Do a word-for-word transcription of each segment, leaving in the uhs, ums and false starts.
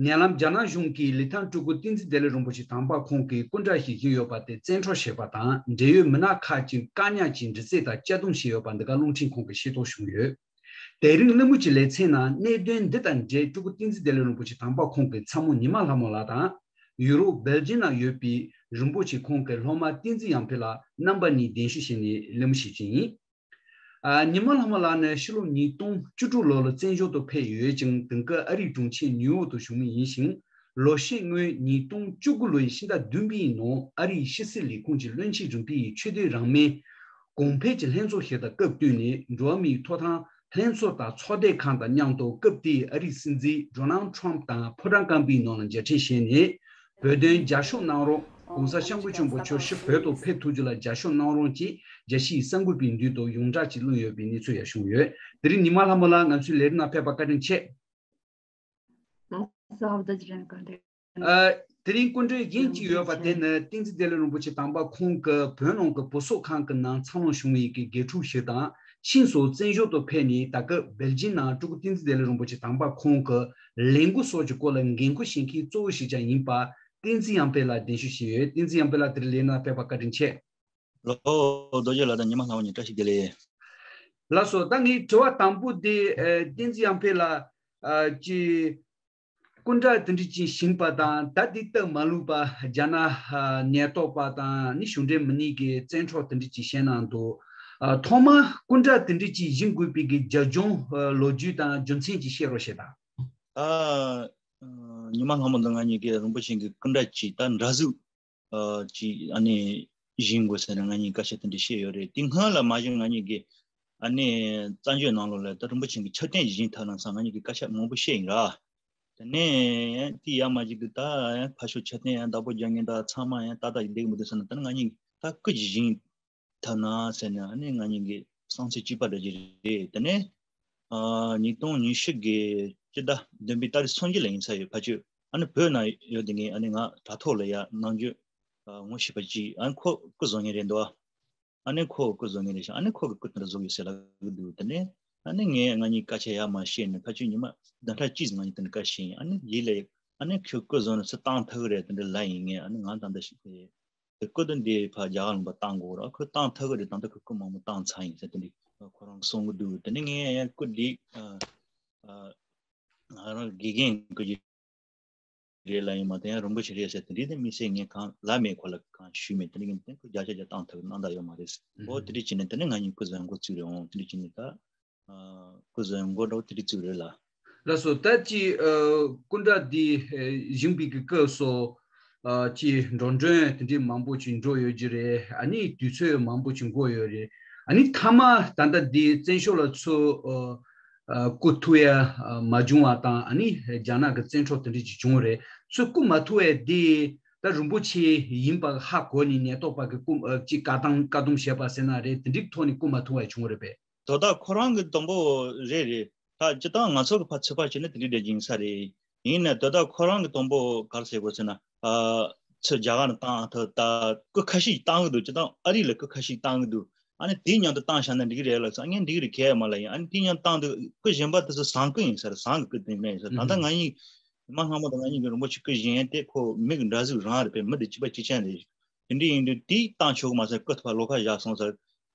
ཉེ་ལམ་རྒྱ་ནག་གཞུང་གིས་ལི་ཐང་སྤྲུལ་སྐུ་བསྟན་འཛིན་བདེ་ལེགས་རིན་པོ་ཆེ་དམ་པ་ཁོང་གི་སྐུ་འདྲ་ཞིག་བཞེངས་ཡོད་པ་དེ་བཙན་འཕྲོག་བྱས་པ་དང་འབྲེལ་ཡོད་མི་སྣ་ཁག་ཅིག་བཀག་ཉར་གྱིས་འདྲི་རྩད་དང་གཅར་རྡུང་བྱས་ཡོད་པ་འདི་ག་རླུང་འཕྲིན་ཁང་གིས་ཤེས་རྟོགས་བྱུང་ཡོད། དེ་རིང་གླེང་མོལ་གྱི་ལེ་ཚན་ནང་གནད་དོན་འདི་དང་འབྲེལ་སྤྲུལ་སྐུ་བསྟན་འཛིན་བདེ་ལེགས་རིན་པོ་ཆེ་དམ་པ་ཁོང་གི་ཚ་མོ་ཉི་མ་ལྷ་མོ་ལགས་དང་། ཡུ་རོབ་སྦེལ་ཇིམ་ནང་ཡོད་པའི་རིན་པོ་ཆེ་ཁོང་གི་སློབ་མ་བསྟན་འཛིན་ཡར་འཕེལ་ལགས་རྣམ་པ་གཉིས་གདན་ཞུ་བྱས་ནས་གླེང་མོལ་བྱེད་ཀྱི་ཡིན། ཨ། ཉི་མ་ལྷ་མོ་ལགས་ནི་ཕྱི་ལོ་ཉིས་སྟོང་བཅུ་དྲུག་ལོ་ལ་བཙན་བྱོལ་དུ་ཕེབས་ཡོད་ཅིང་དེང་སྐབས་ཨ་རིའི་གྲོང་ཁྱེར་ནིའུ་ཡོག་ཏུ་བཞུགས་མི་ཡིན་ཞིང་། ལོ་ཤས་སྔོན་ཉིས་སྟོང་བཅུ་དགུ་ལོའི་ཕྱི་ཟླ་བདུན་པའི་ནང་ཨ་རིའི་ཕྱི་སྲིད་ལས་ཁུངས་ཀྱི་བློན་ཆེན་རིམ་པའི་ཆོས་དད་རང་མོས་གོང་འཕེལ་གྱི་ལྷན་ཚོགས་ཤིག་དང་སྐབས་བསྟུན་ནས་འགྲོ་བ་མིའི་ཐོབ་ཐང་ལྷན་ཚོགས་དང་ཚོགས་སྡེ་ཁག་དང་མཉམ་དུ་སྐབས་དེའི་ཨ་རིའི་སྲིད་འཛིན་ཌོ་ནལ་ཊམ་དང་ཕོ་བྲང་རྐང་པའི་ནང་ལ་མཇལ་འཕྲད་བྱས་ནས། བོད་དོན་རྒྱབ་སྐྱོར་གནང་རོགས། ྋགོང་ས་ྋསྐྱབས་མགོན་ཆེན་པོ་མཆོག་ཕྱིར་བོད་དུ་ཕེབས་ཐུབ་རྒྱུ་ལ་རྒྱབ་སྐྱོར་གནང་རོགས་ཅེས་རྒྱལ་སྤྱིའི་གསར་འགོད་པའི་མདུན་དུ་ཡོངས་གྲགས་ཀྱིས་གླེང་ཡོད་པའི་གནས་ཚུལ་ཡང་བྱུང་ཡོད། དེ་རིང་ཉི་མ་ལྷ་མོ་ལགས་ང་ཚོའི་ལས་རིམ་ནང་ཕེབས་པར་བཀའ་དྲིན་ཆེ། ཨ། དེ་རིང་སྐུ་མགྲོན་གཞན་གཅིག་ཡོད་པ་དེ་ནི་བསྟན་འཛིན་བདེ་ལེགས་རིན་པོ་ཆེ་དམ་པ་ཁོང་གིས་བོད་ནང་གི་བུ་གསོ་ཁང་གི་ནང་འཚར་ལོངས་བྱུང་བའི་གི་དགེ་ཕྲུག་ཞིག་དང་། ཕྱིས་སུ་བཙན་བྱོལ་དུ་ཕེབས་ནས་ད་སྐབས་སྦེལ་ཇིམ་ནང་སྤྲུལ་སྐུ་བསྟན་འཛིན་བདེ་ལེགས་རིན་པོ་ཆེ་དམ་པ་ཁོང་གི་ལས་འགུལ་སོགས་ཀྱི་སྐོར་ལ་འགན་འཁུར་བཞེས་མཁན་གཙོ་བོ་ཞིག་ཀྱང་ཡིན་པ་བསྟན་འཛིན་ཡར་འཕེལ་ལགས་གདན་ཞུ་བྱས་ཡོད། བསྟན་འཛིན་ཡར་འཕེལ་ལགས་དེ་རིང་ལས་ནང་ཕེབས་པར་བཀའ་དྲིན་ཆེ། ལགས་སོ། རྡོ་རྗེ་ལགས་དང་ཉི་མ་ལྷ་མོ་གཉིས་བཀྲ་ཤིས་བདེ་ལེགས། ལགས་སོ། ད་ངའི་དྲི་བ་དང་པོ་དེ་ཨ་བསྟན་འཛིན་ཡར་འཕེལ་ལགས་ཀྱི་སྐུ་འདྲ་དེ་འདྲ་ཅིག་བཞེངས་པ་དང་ད་དེ་སྟབས་མ་ལུགས་པ་རྒྱ་ནག་ཨ་ཉེན་རྟོག་པ་དང་ནི་གཞུང་འབྲེལ་མི་སྣས་ཀྱི་བཙན་འཕྲོག་དེ་འདྲ་ཅིག་བྱས་གནང་འདུག་ཨ་ཐོག་མར་སྐུ་འདྲ་དེ་འདྲ་ཅིག་བཞེངས་དགོས་པའི་གི་རྒྱབ་ལྗོངས་ཨ་ལོ་རྒྱུས་དང་རྒྱུ་མཚན་ཅིག་བཤད་རོགས་བྱེད་དང་། ད་ཨ་ཉི་མ་ལྷ་མོ་དང་ང་གཉིས་ཀྱིས་རིན་པོ་ཆེ་གི་སྐུ་འདྲ་ཅིག་ད་འདྲ་གཟུགས་ཨ་ཅིག་ཨ་ནི་བཞེངས་དགོས་ཟེར་ནས་ང་གཉིས་བཀའ་ཤག་དེ་འདྲ་བཤད་ཡོད་རེད། དེ་སྔོན་ལ་མ་གཞི་ང་གཉིས་ཀྱིས་ཨ་ནི་བཙན་བྱོལ་ནང་ལོགས་ལ་ད་རིན་པོ་ཆེ་གི་མཆོད་རྟེན་བཞེངས་ཐབས་ལམ་སང་ང་གཉིས་ཀྱིས་བཀའ་ཤག་མང་པོ་བཤད་ཡིན་ར། དེ་ནས་དེ་ཡར་མ་གཞི་དུ་ད་ཕར་ཕྱོགས་མཆོད་རྟེན་ཡང་བདག་པོ་རྒྱག་མཁན་ད་ཚང་མ་ཡང་ཏག་ཏག་བསྡད་ཀྱི་མི་འདུག་ཟེར་ན། ད་ནི་ང་གཉིས་ད་སྐུ་ཅིག་བཞེངས་ཐབས་ན་ཟེར་ནས་ཨ་ནི་ང་གཉིས་ཀྱི་བསམ་ཚུལ་གཅིག་པ་འདྲ་ཅིག་རེད། དེ་ནས་ཨ་ཉིས་སྟོང་ཉི་ཤུ་གི་སྤྱི་ཟླ་བདུན་པའི་ཏ་རིག་སུམ་ཅུ་ལ་ཡིན་ས་ཡོད། ཕ་ཆོས་ཨ་ནི་བོད་ནང་ཡོད་དེ་ངས་ཨ་ནི་ང་དྲ་ཐོག་ལ་ཡ་ནམ་རྒྱུན་ཨ་ངོ་ཤེས་པ་ཅིག་ཨ་ནི་ཁོ་སྐུ་བཟོ་མཁན་རེད་འདུག་ཨ་ནི་ཁོ་སྐུ་བཟོ་མཁན་རེད་ཤག་ཨ་ནི་ཁོ་གི་སྐུ་དེ་འདྲ་བཟོ་གི་ཟེར་ལབ་གི་འདུག་དེ་ནས་ཨ་ནི་ངས་ང་གཉིས་སྐད་ཆ་ཡར་མར་བཤད་ནས་ཕ་ཆོས་ཉི་མ་བདུན་ཕྲག་གཅིག་ང་གཉིས་དེ་འདྲ་བཀའ་བཞིན་ཨ་ནི་ཡིད་ལ་ཨ་ནི་ཁྱོད་སྐུ་བཟོ་ནས་སུ་བཏང་ཐུབ་གི་རེད་དེ་འདྲ་ལབ་ཡིན། ངས་ཨ་ནི་ང་ད་ལྟ་ཞིག་དེ་སྐུ་དེ་འདི་ཕར་རྒྱ་གར་ལུང་པ་བཏང་དགོས་ར། ཁོས་བཏང་ཐུབ་གི་རེད། ད་ལྟ་ཁོས་སྐུ་མང་པོ་བཏང་ཚར་ཡིན་ཟེར་དེ་འདྲ་ཁོ་རང་གསུང་གི་འདུག་དེ་ནས་ངས་ཡང་སྐུ་འདི་ཨ་ཨ་ང་རང་དགེ་རྒན་སྐུ་ཅིག་རེད་ལབ་ཡིན་མ་གཏོགས་ཡང་རིན་པོ་ཆེ་རེད་ཟེར་དེ་འདྲའི་དེ་དམིགས་བསལ་ངས་གང་ལབ་མེད། ཁོ་ལ་གང་ཞུས་མེད། དེ་འདྲ་ཡིན་དེ་ཁོ་བརྒྱ་ཆ་བརྒྱ་བཏང་ཐུབ་གནང་ད་ཡོད་མ་རེད། ཨོ་དེ་འདྲ་བྱས་ནས་དེ་ནས་ང་གཉིས་སྐུ་གཟན་མགོ་བཙུགས་རེད། འོང་དེ་འདྲ་བྱས་ནས་ད་ཨ་སྐུ་གཟན་མགོ་འདྲ་བོ་དེ་འདྲ་བཙུགས་རེད་ལ། ལགས་སོ། ད་ཅི་ཨ་སྐུ་འདྲ་འདི་ཨ་བཞེངས་པའི་གི་སྐབས་སུ་ཨ་ཅི་འགྲོ་གྲོན་དེ་འདྲའི་མང་པོ་ཅིག་འགྲོ་ཡོད་ཀྱི་རེད། ཨ་ནི་དུས་ཚོད་མང་པོ་ཅིག་འགོར་ཡོད་རེད། ཨ་ནི་མཐའ་མ་ད་ལྟ་འདི་བཙན་བྱོལ་ལ་ཚུར་ཨ་ཨ་སྐུ་ཐུག་ཡ་ཨ་མ་བྱུང་བ་དང་ཨ་ནི་རྒྱ་ནག་གི་བཙན་འཕྲོག་དེ་འདྲ་ཅིག་བྱུང་བ་རེད། ཚུར་སྐུ་མ་ཐུག་ཡ་དེ་ད་རིན་པོ་ཆེ་ཡིན་པ་ཧ་གོ་ནས་ཉེན་རྟོག་པ་གི་སྐུ་ཨ་ཅིག་བཀག་སྡོམ་བཀག་སྡོམ་བྱས་པ་ཟེར་ན་རེད། དེ་འདྲའི་ཐོག་ནས་སྐུ་མ་ཐུག་པ་བྱུང་བ་རེད་པས། དོ་བདག་ཁོ་རང་གི་དང་པོ་རེད་རེད། ད་སྤྱིར་བཏང་ང་ཚོ་གི་ཕར་ཚོད་དཔག་བྱས་ན་དེ་འདྲའི་འདྲ་ཅིག་ཡིན་ས་རེད། ཡིན་ནའི་དོ་བདག་ཁོ་རང་གི་དང་པོ་ག་རེ་ཟེར་དགོས་ཟེར་ན། ཨ་ཚུར་རྒྱ་གར་ནས་བཏང་ཐུབ། ད་སྐུ་ཁ་ཤས་ཤིག་བཏང་གི་འདུག་སྤྱིར་བཏང་ཨ་རི་ལ་སྐུ་ཁ་ཤས་ཤིག་བཏང་གི་འདུག་ཨ་ནི་དེའི་མཉམ་དུ་བཏང་བཞག་ན་འགྲིག་གི་རེད་ལབ་སོང་། ཨ་ངས་འགྲིག་གི་རེད་ཁས་མ་ལབ་ཡིན། ཨ་ནི་དེའི་མཉམ་བཏང་དུས་སྐུ་གཞན་པ་དེ་ཚོ་ཟངས་སྐུ་ཡིན་ས་རེད། ཟངས་ཀྱི་སྐུ་དེ་འདྲ་ཡིན་ས་རེད། ད་ལྟ་ང་གཉིས་མ་སྔ་མོ་དང་ང་གཉིས་ཀྱི་རིན་པོ་ཆེ་སྐུ་བཞེངས་དེ་ཁོ་མི་གི་འདྲ་གཟུགས་རང་རེད་པས། མི་དེ་གཅིག་པ་གཅིག་རྐྱང་རེད། དེ་འདྲ་ཡིན་དུས་དེ་བཏང་ཆོག་གི་མ་ཟད་སྐུ་ཐོག་ལོགས་ཀ་བཞག་སོང་ས་རེད།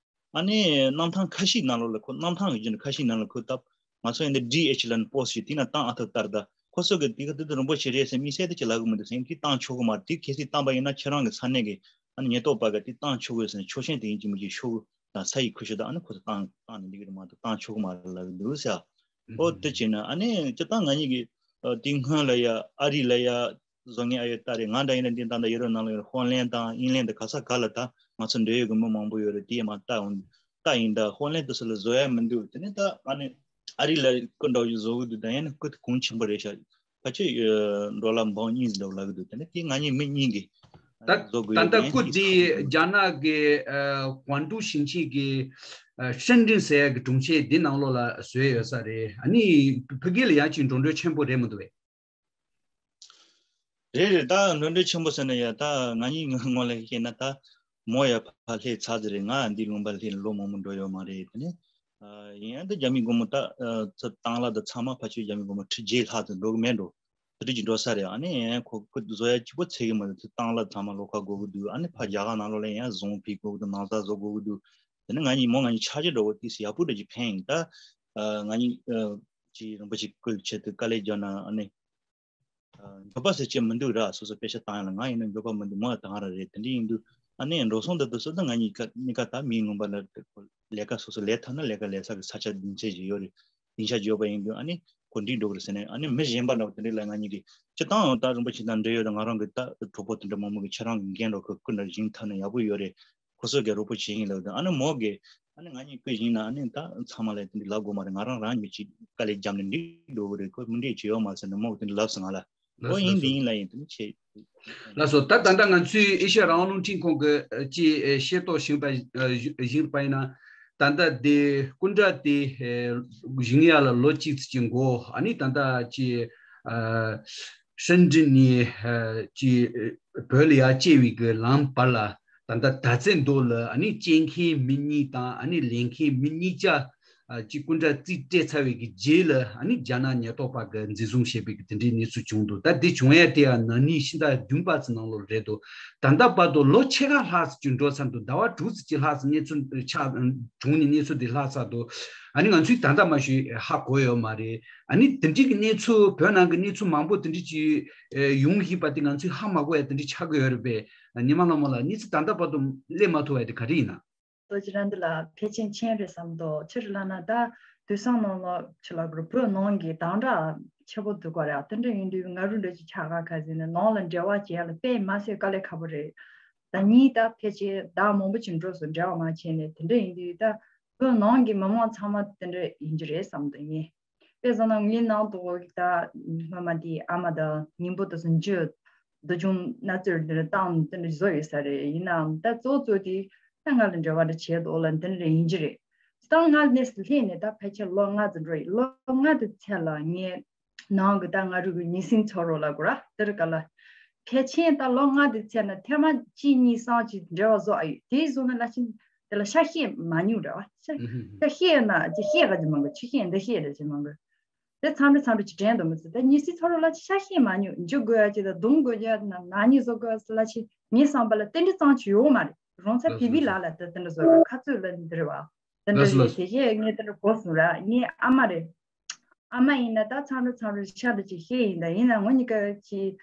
ཨ་ནི་གནམ་ཐང་ཁ་ཤས་ནང་ལོགས་ལ་ཁོ་གནམ་ཐང་གི་རྒྱུན་ཁ་ཤས་ནང་ལ་ཁོ་ད་ང་ཚོ་ཡིན་ད་ཌི་ཨེཆ་ལབ་ནས་པོ་སི་ཞིག་དེ་ན་བཏང་ཨ་ཐུབ་ལྟར། ད་ཁོ་ཚོ་གི་དེ་ག་དེ་དུ་རིན་པོ་ཆེ་རེད་ཟེར་དམིགས་བསལ་དུ་ཅི་ལབ་གི་མི་འདུག་ཟེར། དེ་བཏང་ཆོག་གི་མ་རེད། དེ་གལ་སྲིད་བཏང་པ་ཡིན་ན་ཁྱེད་རང་གི་ས་གནས་ཀྱི་ཨ་ནི་ཉེན་རྟོག་པ་ག་དེ་བཏང་ཆོག་གི་ཟེར་ནས་ཆོག་མཆན་དེ་ཡིན་གཅིག་མིན་གཅིག་ཤོག་གི་དང་ས་ཡི་ཁུ་ཤུ་དང་ཨ་ནི་ཁོ་ཚོ་བཏང་བཏང་ནས་འདི་གི་རེད་མ་གཏོགས་བཏང་ཆོག་གི་མ་རེད་ལབ་གི་འདུག་ཟེར། ཨོ་དེ་བྱས་ན་ཨ་ནི་སྤྱིར་བཏང་ང་གཉིས་ཀྱི་ཨ་དེ་སྔོན་ལ་ཡ་ཨ་རི་ལ་ཡ་བཟོ་མཁན་ཨ་ཡོད་ལྟ་རེད། ང་འདྲ་ཡིན་ན་འདི་ད་ལྟ་ཡུ་རོབ་ནང་ལ་ཡོད་ཧོ་ལན་དང་ཨིན་ལན་དང་ག་ས་ག་ལ་ད་ང་ཚོ་འབྲེལ་ཡོད་ཀྱི་མི་མང་པོ་ཡོད་རེད། དེ་ཡ་མ་ལྟ་འོང་ལྟ་ཡིན། ད་ཧོ་ལན་དུ་སུ་ལ་བཟོ་ཡ་མི་འདུག་དེ་ནས་ད་ཨ་ནི་ཨ་རི་ལ་སྐུ་འདྲ་བོ་ཞིག་བཟོ་གི་འདུག་ད་ཡིན་ན་སྐུ་དེ་གོང་ཆེན་པོ་རེད་ཤག་ཕལ་ཆེར་ཡ་ཌོ་ལར་འབུམ་གཉིས་ཙམ་འདྲ་བོ་ལབ་གི་འདུག་དེ་ནས་དེ་ང་གཉིས་མི་གཉིས་ཀྱིས་ད་བཟོ་དགོས་ད་ཡོད་ལྟ་ཡིན་སྐུ་དེ་རྒྱ་ནག་གི་ཨ་ཀོང་ཀྲོའུ་ཞིང་ཆེན་གྱི་ཨ་ཧྲེན་ཀྲིན་ཟེར་ཡ་གི་གྲོང་ཁྱེར་འདི་ནང་ལོགས་ལ་བཟོས་ཡོད་ས་རེད། ཨ་ནི་ཕ་གི་ལ་ཡ་ཅིག་འགྲོ་གྲོན་ཆེན་པོ་རེད་མི་འདུག་བས། རེད་རེད། ད་འགྲོ་གྲོན་ཆེན་པོ་ཟེར་ན་ཡ་ད་ང་གཉིས་ངོས་ལ་བཤད་ན་ད་མོ་ཡ་ཕར་སླེབས་ཚར་ཟིན་རེད། ང་འདི་ལུང་པ་སླེབས་ལོ་མང་པོ་འགྲོ་ཡོད་མ་རེད། དེ་ནས་ཡིན་ཡང་ད་རྒྱ་མི་སྒོར་མོ་ད་ཚུར་བཏང་ལ་ད་ཚང་མ་ཕལ་ཆེར་རྒྱ་མི་སྒོར་མོ་ཁྲི་བརྒྱད་ལྷག་ཙམ་འགྲོ་གི་མེད་འགྲོ། དེ་འདྲ་ཅིག་འགྲོ་ས་རེད། ཨ་ནི་ཁོ་ཁོ་བཟོ་ཡ་གཅིག་པོ་ཚད་ཀྱི་མ་རེད། དེ་བཏང་ལ་ཚང་མ་ལོགས་ཀ་དགོས་ཀྱི་འདུག་ཨ་ནི་ཕར་རྒྱ་གར་ནང་ལོགས་ལ་ཡང་བཟོ་ཕུད་དགོས་ཀྱི་འདུག་ནང་ས་བཟོ་དགོས་ཀྱི་འདུག་དེ་ནི་ང་གཉིས་མོ་ང་གཉིས་ཆ་རྒྱུས་འགྲོ་བོ་ཏིས་ཡག་པོ་འདྲ་ཅིག་ཕན་ཡིན། ད་ང་གཉིས་ཅི་རིན་པོ་ཆེ་སྐུལ་ཆེད་དུ་དཀའ་ལས་རྒྱག་ན་ཨ་ནི། འགྱོད་པ་ཟེར་ཅེས་མི་འདུག་ར། སོ་སོ་དཔེ་ཆ་བཏང་ཡ་ལ་ང་ཡིན་ན་འགྱོད་པ་མི་འདུག་མོ་ལ་དང་ར་རེད། དེ་འདྲ་ཡིན་དུས་ཨ་ནི་འགྲོ་སོང་དེ་དུ་སོ་ད་ང་གཉིས་ཀ་གཉིས་ཀ་ད་མིའི་ལུང་པ་ལ་ལས་ཀ་སོ་སོ་ལས་ཐུབ་ན་ལས་ཀ་ལས་ས་གི་ས་ཆ་སྡིངས་ཆ་ཞིག་ཡོད་རེད། སྡིངས་ཆ་ཡོད་པ་ཡིན་དུས་ཨ་ནི་གོ་སྒྲིག་འགྲོ་གི་རེད་ཟེར་ནས་ཨ་ནི་མི་གཞན་པ་འདྲ་བོ་དེ་འདྲ་ལ་ང་གཉིས་ཀྱི་སྤྱི་བཏང་ད་རིན་པོ་ཆེ་དང་འབྲེལ་ཡོད་དང་ང་རང་གི་ད་གྲོགས་པོ་དེ་འདྲ་མང་པོ་གི་ཁྱེད་རང་གི་འགན་འགྲོ་གི་སྐུ་འདྲ་བཞེངས་ཐུབ་ན་ཡག་པོ་ཡོད་རེད། ཁོ་ཚོ་གི་རོགས་པ་བྱེད་ཡིན་ལབ་དང་ཨ་ནི་མོ་གི་ཨ་ནི་ང་གཉིས་སྐུ་བཞེངས་ན་ཨ་ནི་ད་ཚང་མ་ལ་དེ་འདྲ་ལབ་དགོས་མ་རེད། ང་རང་རང་གི་ཅིག་དཀའ་ལས་བརྒྱབ་ནས་འགྲིག་འགྲོ་གི་རེད། ཁོ་མི་འགྲིག་བྱེད་ཡོད་མ་ཟེར་ནས་མོ་གི་དེ་འདྲ་ལབ་སོང་ང་ལ། ལགས་ཨོ་སོ་ཡིན་ལགས་འདི་སོ། ཡིན་ལ་ཡིན་དེ་འདྲ་བྱེད། ལགས་སོ། ད་ད་ལྟ་ང་ཚོའི་ཨེ་ཤ་ཡ་རང་དབང་རླུང་འཕྲིན་ཁང་གི་ཨ་ཅིག་ཨེ་ཤེས་རྟོགས་ཞིག་པ་ཨ་ཞིག་པ་ཡིན་ན། ད་ལྟ་དེ་སྐུ་འདྲ་དེ་ཨེ་བཞེངས་ཡ་ལ་ལོ་གཅིག་ཙམ་གྱི་འགོ་ཨ་ནི་ད་ལྟ་ཅིག་ཨ་ཧྲིན་ཀྲིན་ནས་ཨ་ཅིག་བོད་ལ་ཡར་སྐྱེལ་བའི་གི་ལམ་བར་ལ་ད་ལྟ་ད་ཚེ་མདོ་ལ་ཨ་ནི་སྐྱེལ་མཁན་མི་གཉིས་དང་ཨ་ནི་ལེན་མཁན་མི་གཉིས་ཆ་ཨ་ཅིག་སྐུ་འདྲ་རྩིས་སྤྲད་ཚར་བའི་གི་རྗེས་ལ་ཨ་ནི་རྒྱ་ནག་ཉེན་རྟོག་པ་གི་འཛིན་བཟུང་བྱས་པའི་གི་དེ་འདྲའི་གནས་ཚུལ་བྱུང་འདུག་ད་དེ་བྱུང་ཡ་དེ་ཡང་ན་ནིང་ཕྱི་ཟླ་བདུན་པ་ཙམ་ནང་ལོགས་རེད་འདུག་ད་ལྟ་བར་དུ་ལོ་ཕྱེད་ཀ་ལྷག་ཙམ་ཅིག་འགྲོ་ཚར་འདུག་ཟླ་བ་དྲུག་ཙམ་ཅིག་ལྷག་ཙམ་གནས་ཚུལ་ཆགས་བྱུང་ནས་གནས་ཚུལ་དེ་ལྷག་ཚར་འདུག་ཨ་ནི་ང་ཚོས་ད་ལྟ་མ་ཞུས་ཧ་གོ་ཡོད་མ་རེད། ཨ་ནི་དེ་འདྲའི་གི་གནས་ཚུལ་བོད་ནང་གི་གནས་ཚུལ་མང་པོ་དེ་འདྲ་ཅིག་ཡོང་བཞིན་པ་དེ་ང་ཚོས་ཧ་མ་གོ་ཡ་དེ་འདྲ་ཆགས་ཀྱི་ཡོད་རེད་པས། ཉི་མ་ལྷ་མོ་ལགས་གནས་ཚུལ་ད་ལྟ་བར་དུ་སླེབས་མ་ཐུབ་པ་དེ་ག་རེ་ཡིན་ན། ལོ་གཅིག་རང་འདི་ལ་ཕལ་ཆེར་མཁྱེན་རེད་བསམ་འདུག་ཕྱིར་ལབ་ན་ད་དུས་སང་ནང་ལ་ཆུ་ལ་གུར་བོད་ནང་གི་དམ་དྲག་ཆེ་པོ་འདུག་ག་རེད། དེ་འདྲ་ཡིན་དུས་ང་རུ་འདྲ་ཅིག་ཆགས་ག་ཁ་ཟིན་ནས་ནང་ལ་འབྲེལ་བ་བྱེད་ཡ་ལ་དཔེ་མ་སྲིད་དཀའ་ལས་ཁག་པོ་རེད། ད་གཉིས་ད་ཕལ་ཆེར་ཟླ་མང་པོ་ཅིག་འགྲོ་སོང་འབྲེལ་བ་མ་བྱས་ནས། དེ་འདྲ་ཡིན་དུས་ད་བོད་ནང་གི་མི་མང་ཚང་མ་དེ་འདྲ་ཡིན་གྱི་རེད་བསམ་འདུག་ངས། དཔེ་བཟོ་ན་ངའི་ནང་དུ་ད་སྔོན་མ་དེའི་ཨ་མ་དང་སྙིང་པོ་དེ་ཚོ་འཇུ་སྡུག་སྦྱོང་མནར་གཅོད་འདི་འདྲ་བཏང་དེ་འདྲ་བཟོ་ཡོད་ས་རེད། ཡིན་ནའང་ད་གཙོ་གཙོ་དེ་ད་ང་ལ་འབྲེལ་བ་འདྲ་བྱས་འདུག་ལ་འདི་འདྲ་ཡིན་གྱི་རེད། ད་ང་གནས་སུ་སླེབས་ནས་ད་ཕལ་ཆེར་ལོ་ལྔ་ཙམ་འགྲོ་ཡི། ལོ་ལྔ་དེ་ཚད་ལ་ངས་ནང་གི་ད་ང་རུ་གི་ཉི་སྲིང་ཚོ་རོ་ལ་གོ་ར་དེར་ག་ལ་ཕལ་ཆེན་ད་ལོ་ལྔ་དེ་ཚད་ན་ཐེངས་མ་གཅིག་གཉིས་སང་ཅིག་འབྲེལ་བ་བཟོ་ཨ་ཡོད། དེ་བཟོ་ན་ལ་ཆེན་དེ་ལ་ཤ་ཤེད་མ་ཉུང་ར་བ། ཤ་ཤ་ཤེད་ན་ཅི་ཤེད་ག་ཅི་མང་གི་ཆུ་ཤེད་འདི་ཤེད་རེ་ཅི་མང་གི། དེ་མཚམས་རེ་མཚམས་རེ་ཅི་དྲན་དུ་མི་ཚུད། དེ་ཉི་སྲིང་ཚོ་རོ་ལ་ཅི་ཤ་ཤེད་མ་ཉུང་འཇུ་དགོས་ཡ་ཅི་ད་རྡུང་དགོས་ཡ་ན་ན་ཉི་བཟོ་དགོས་ལ་ཆེ་ངའི་བསམ་པ་ལ་དེ་འདྲ་གཙང་ཆུ་ཡོད་མ་རེད། རོང་ཚ་བི་བི་ལ་ལ་དེ་དེ་འདྲ་བཟོ་ར་ཁ་ཚོད་ལ་འདི་རེད་བ། དེ་འདྲ་རེད། དེ་ཤེད་ངས་དེ་འདྲ་གོ་སོང་ར་ངའི་ཨ་མ་རེད། ཨ་མ་ཡིན་ན་ད་མཚམས་རེ་མཚམས་རེ་ཤ་དེ་ཅིག་ཤེས་ཡིན་ད། ཡིན་ན་ངོ་གཉིས་ཀ་ཅིག་